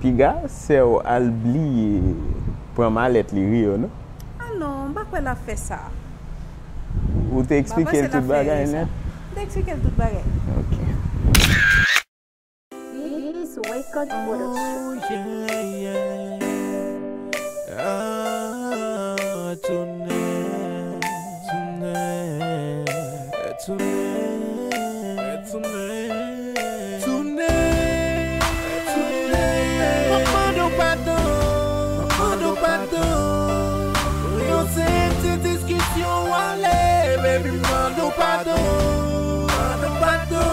Piga sè w al bliye pran malèt li, Rio, non? Ah non, m pa kwè l ap fè sa. Ou te eksplike l tout bagay nèt? M te eksplike l tout bagay. Ok. This Wake Up Production. Oh, yeah, yeah. Ah, tounen, tounen, tounen, tounen, tounen. M ap mande w padon, m ap mande w padon. Pou yon senp ti diskisyon w ale, baby, m mande w padon. Padon, padon.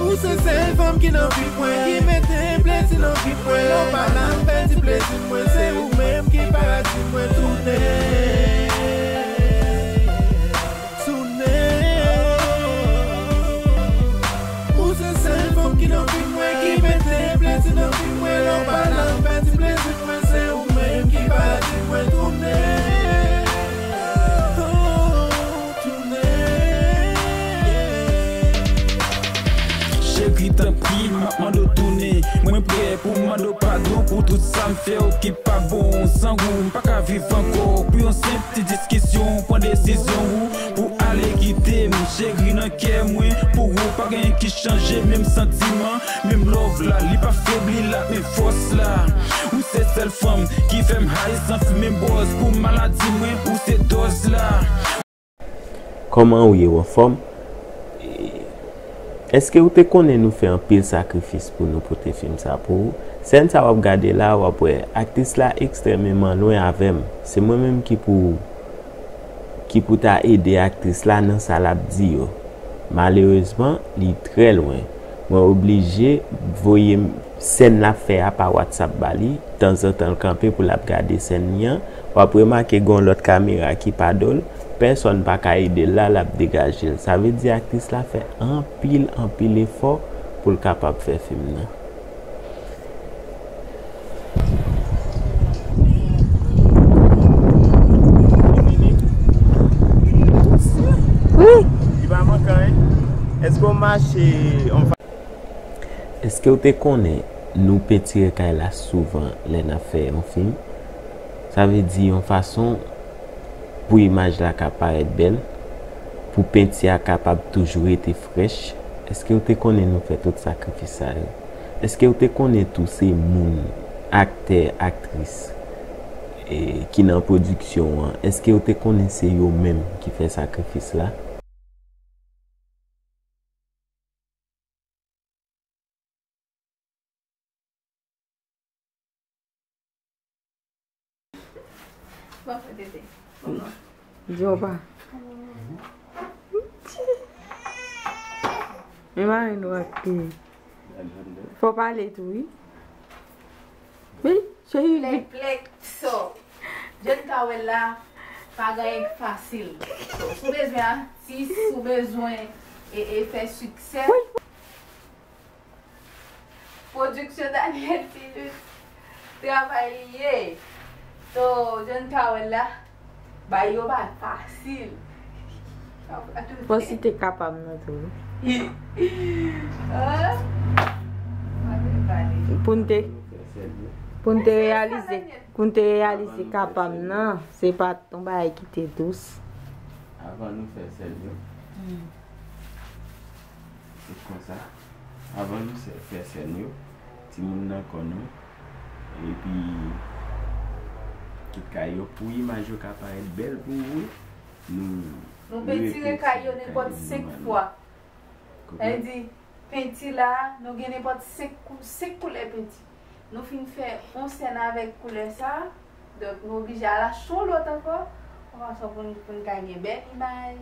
Ou se sèl fanm ki nan vi mwen, ki mete plezi nan vi mwen. Lè w pa la, m pèdi plezi mwen. Se ou menm ki paradi mwen. Tounen, tounen. Ou se sèl fanm ki nan vi mwen, ki mete plezi nan vi mwen. Lè w pa la, m pèdi plezi mwen. Se ou menm ki paradi mwen. Tounen. Cheri, tanpri, m ap mande w tounen. Mwen prè pou m mande w padon pou tout sa m fè w ki pa bon. San ou, m pa ka viv ankò. Pou yon senp ti diskisyon, pran desizyon ou pou ale kite m. Cheri, nan kè mwen, Ki chanje menm santiman, menm love la, li pa febli la, men fòs la. Ou se sèl fanm ki fè m high san fimen bòz. Pou maladi mwen, ou se dòz la. Kòman ou ye, w anfòm? E, èske ou te konnen nou fè anpil sakrifis pou nou pote fim sa pou ou? Sèn sa w ap gade la, w ap wè aktris la ekstrèmeman lwen avè m. Se mwen menm ki pou, ki pou ta ede aktris la nan sa l ap di yo. Malerezman, li trè lwen. Mwen oblije voye sèn l ap fè a pa WhatsApp ba li. Tanzantan, l kanpe pou l ap gade sèn li an. W ap remake gen yon lòt kamera ki pa do l. Pèsonn pa ka ede l la, l ap degaje l. Sa vle di aktris la fè anpil, anpil efò pou l kapab fè fim nan. Wi. Li pa manke anyen. Èske w mache yon fa- Èske w te konnen nou pentire kay la souvan lè n ap fè yon fim? Sa vle di yon fason pou imaj la ka parèt bèl, pou penti a kapab toujou rete frèch. Èske w te konnen nou fè tout sakrifis sa yo? Èske w te konnen tou se moun, aktè, aktris, e, ki nan pwodiksyon an, èske w te konnen se yo menm ki fè sakrifis la? Bon, tete. Bon, non. Di w pa. Men mari nou ak pi. Fò pale tou, wi. Wi, cheri. Plèk, plèk, so. Jan n ka wè l la, pa gen anyen k fasil. So, si w bezwen atis, si w bezwen e, e fè siksè. Pwodiksyon Daniel Philippe, travay li ye. So, jan n ka wè l la, bagay yo pa fasil. Fò si te kapab nan tou. Hein? Pou n te, pou n te reyalize, pou n te reyalize kapab nan, se pa t yon bagay ki te dous. Avan nou fè sèn yo, se konsa. Avan nou sè-, fè sèn yo, timoun nan kò nou, epi tout kay yo, pou imaj yo ka parèt bèl pou ou, nou, nou pentire kay yo nenpòt senk fwa. Sa vle di, penti la, nou gen nenpòt senk kou-, senk koulè penti. Nou fin fè yon sèn avèk koulè sa, donk nou oblije al achte yon lòt ankò, yon fason pou n, pou n ka gen bèl imaj.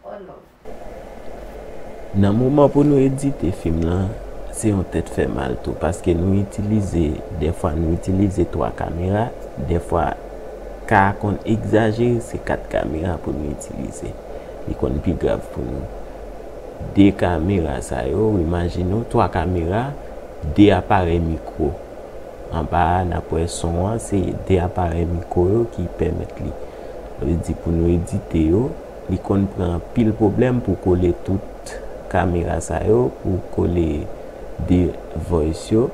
Oh non. Nan moman pou nou edite fim lan, se yon tèt fè mal tou, paske nou itilize, dèfwa nou itilize twa kamera, dèfwa ka a konn egzajere, se kat kamera pou nou itilize. Li konn pi grav pou nou. De kamera sa yo, imajine w, twa kamera, de aparèy mikwo. Anba a, n ap wè son an, se de aparèy mikwo yo ki pèmèt li. Sa vle di pou nou edite yo, li konn pran anpil pwoblèm pou kole tout kamera sa yo, pou kole de voice yo.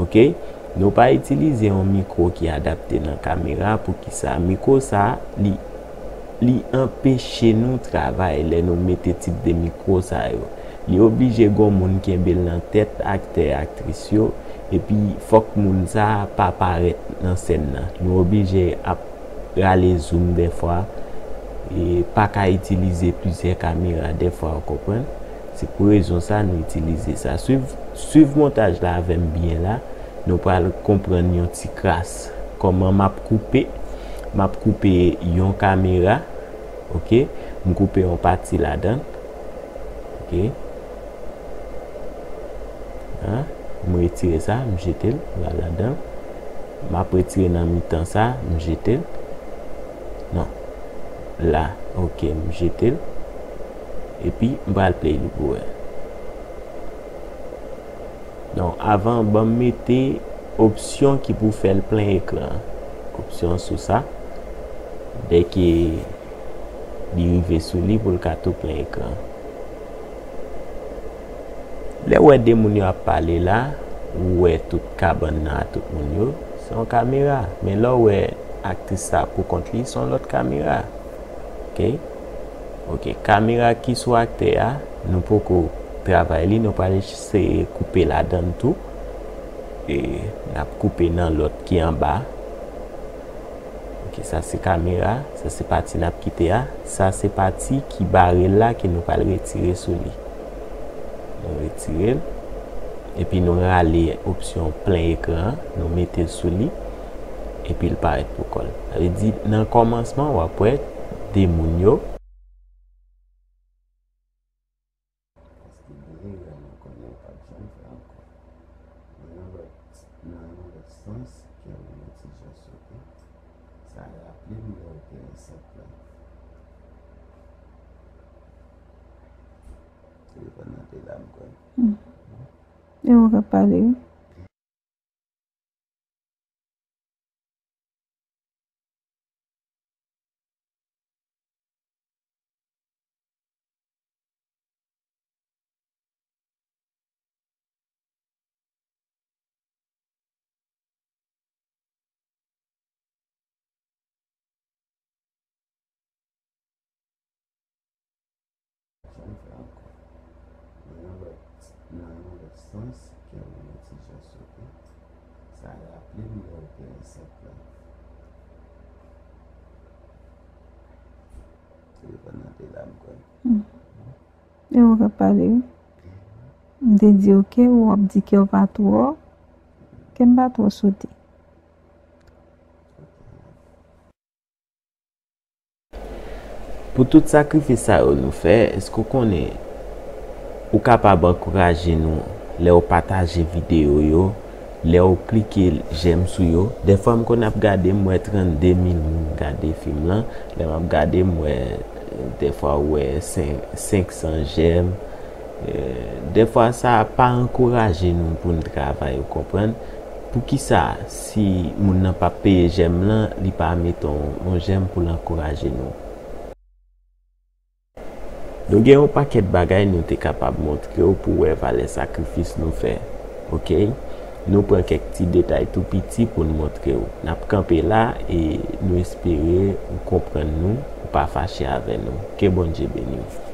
Oke? Nou pa itilize yon mikwo ki adapte nan kamera. Poukisa? Mikwo sa, li, li anpeche nou travay lè nou mete tip de mikwo sa yo. Li oblije gon moun kenbe l nan tèt aktè, aktris yo, epi fòk moun sa a pa parèt nan sèn nan. Nou oblije ap rale zoom dèfwa, e pa ka itilize plizyè kamera dèfwa, ou konprann? Se pou rezon sa nou itilize sa. Swiv, swiv montaj la avè m byen la. Nou pral konprann yon ti kras kòman m ap koupe. M ap koupe yon kamera. Oke? M koupe yon pati ladan l. Oke? An, m retire sa, m jete l, m pral ladan l. M ap retire nan mitan sa, m jete l. Non. La, oke, m jete l. Epi, m pral play li pou wè. Donk, avan, ban m mete opsyon ki pou fè l plen ekran an. Opsyon sou sa. Dèke li rive sou li pou l ka tou plen ekran an. Lè w wè de moun yo ap pale la, ou wè tout kabann nan a tout moun yo, se yon kamera. Men lè w wè aktris sa pou kont li, se yon lòt kamera. Oke? Oke, kamera ki sou aktè a, nou poko Travay li, nou pral eseye koupe ladan l tou. E n ap koupe nan lòt ki anba. Ok, sa se kamera, sa se pati n ap kite a. Sa se pati ki bare l la ke nou pral retire sou li. Nou retire l. Epi nou rale opsyon plen ekran an, nou mete l sou li. Epi l parèt pou kò l. Sa vle di, nan kòmansman, w ap wè de moun yo. Paske gen erè mwen konnen w p ap janm fè ankò. Nan yon lòt, nan yon lòt sans, kè w yon ti jan sote. Sa raple m lè w te ansent la. Telefòn nan te la, m kwè. Hmm. E ou k ap pale, wi. Janm fè ankò. Nan yon lòt, nan yon lòt sans, kè w yon ti jan sote. Sa raple m lè w te ansent la. Telefòn nan te la, m kwè. Hmm. E ou k ap pale, wi. M te di, ok, w ap di kè w pa twò, kè m pa twò sote. Pou tout sakrifis sa yo nou fè, èske w konnen ou kapab ankouraje nou lè w pataje videyo yo, lè w klike jèm sou yo? Dèfwa m konn ap gade, m wè trannde mil moun gade fim lan. Lè m ap gade, m wè, dèfwa w wè sen-, senk san jèm. Eh, dèfwa sa pa ankouraje nou pou n travay, ou konprann? Poukisa, si moun nan p ap peye jèm lan, li pa mete yon, yon jèm pou l ankouraje nou? Nou gen yon pakèt bagay nou te kapab montre w pou w wè valè sakrifis nou fè, oke? Nou pran kèk ti detay tou piti pou n montre w. N ap kanpe la e nou espere ou konprann nou, ou pa fache avè nou. Ke Bondye beni w.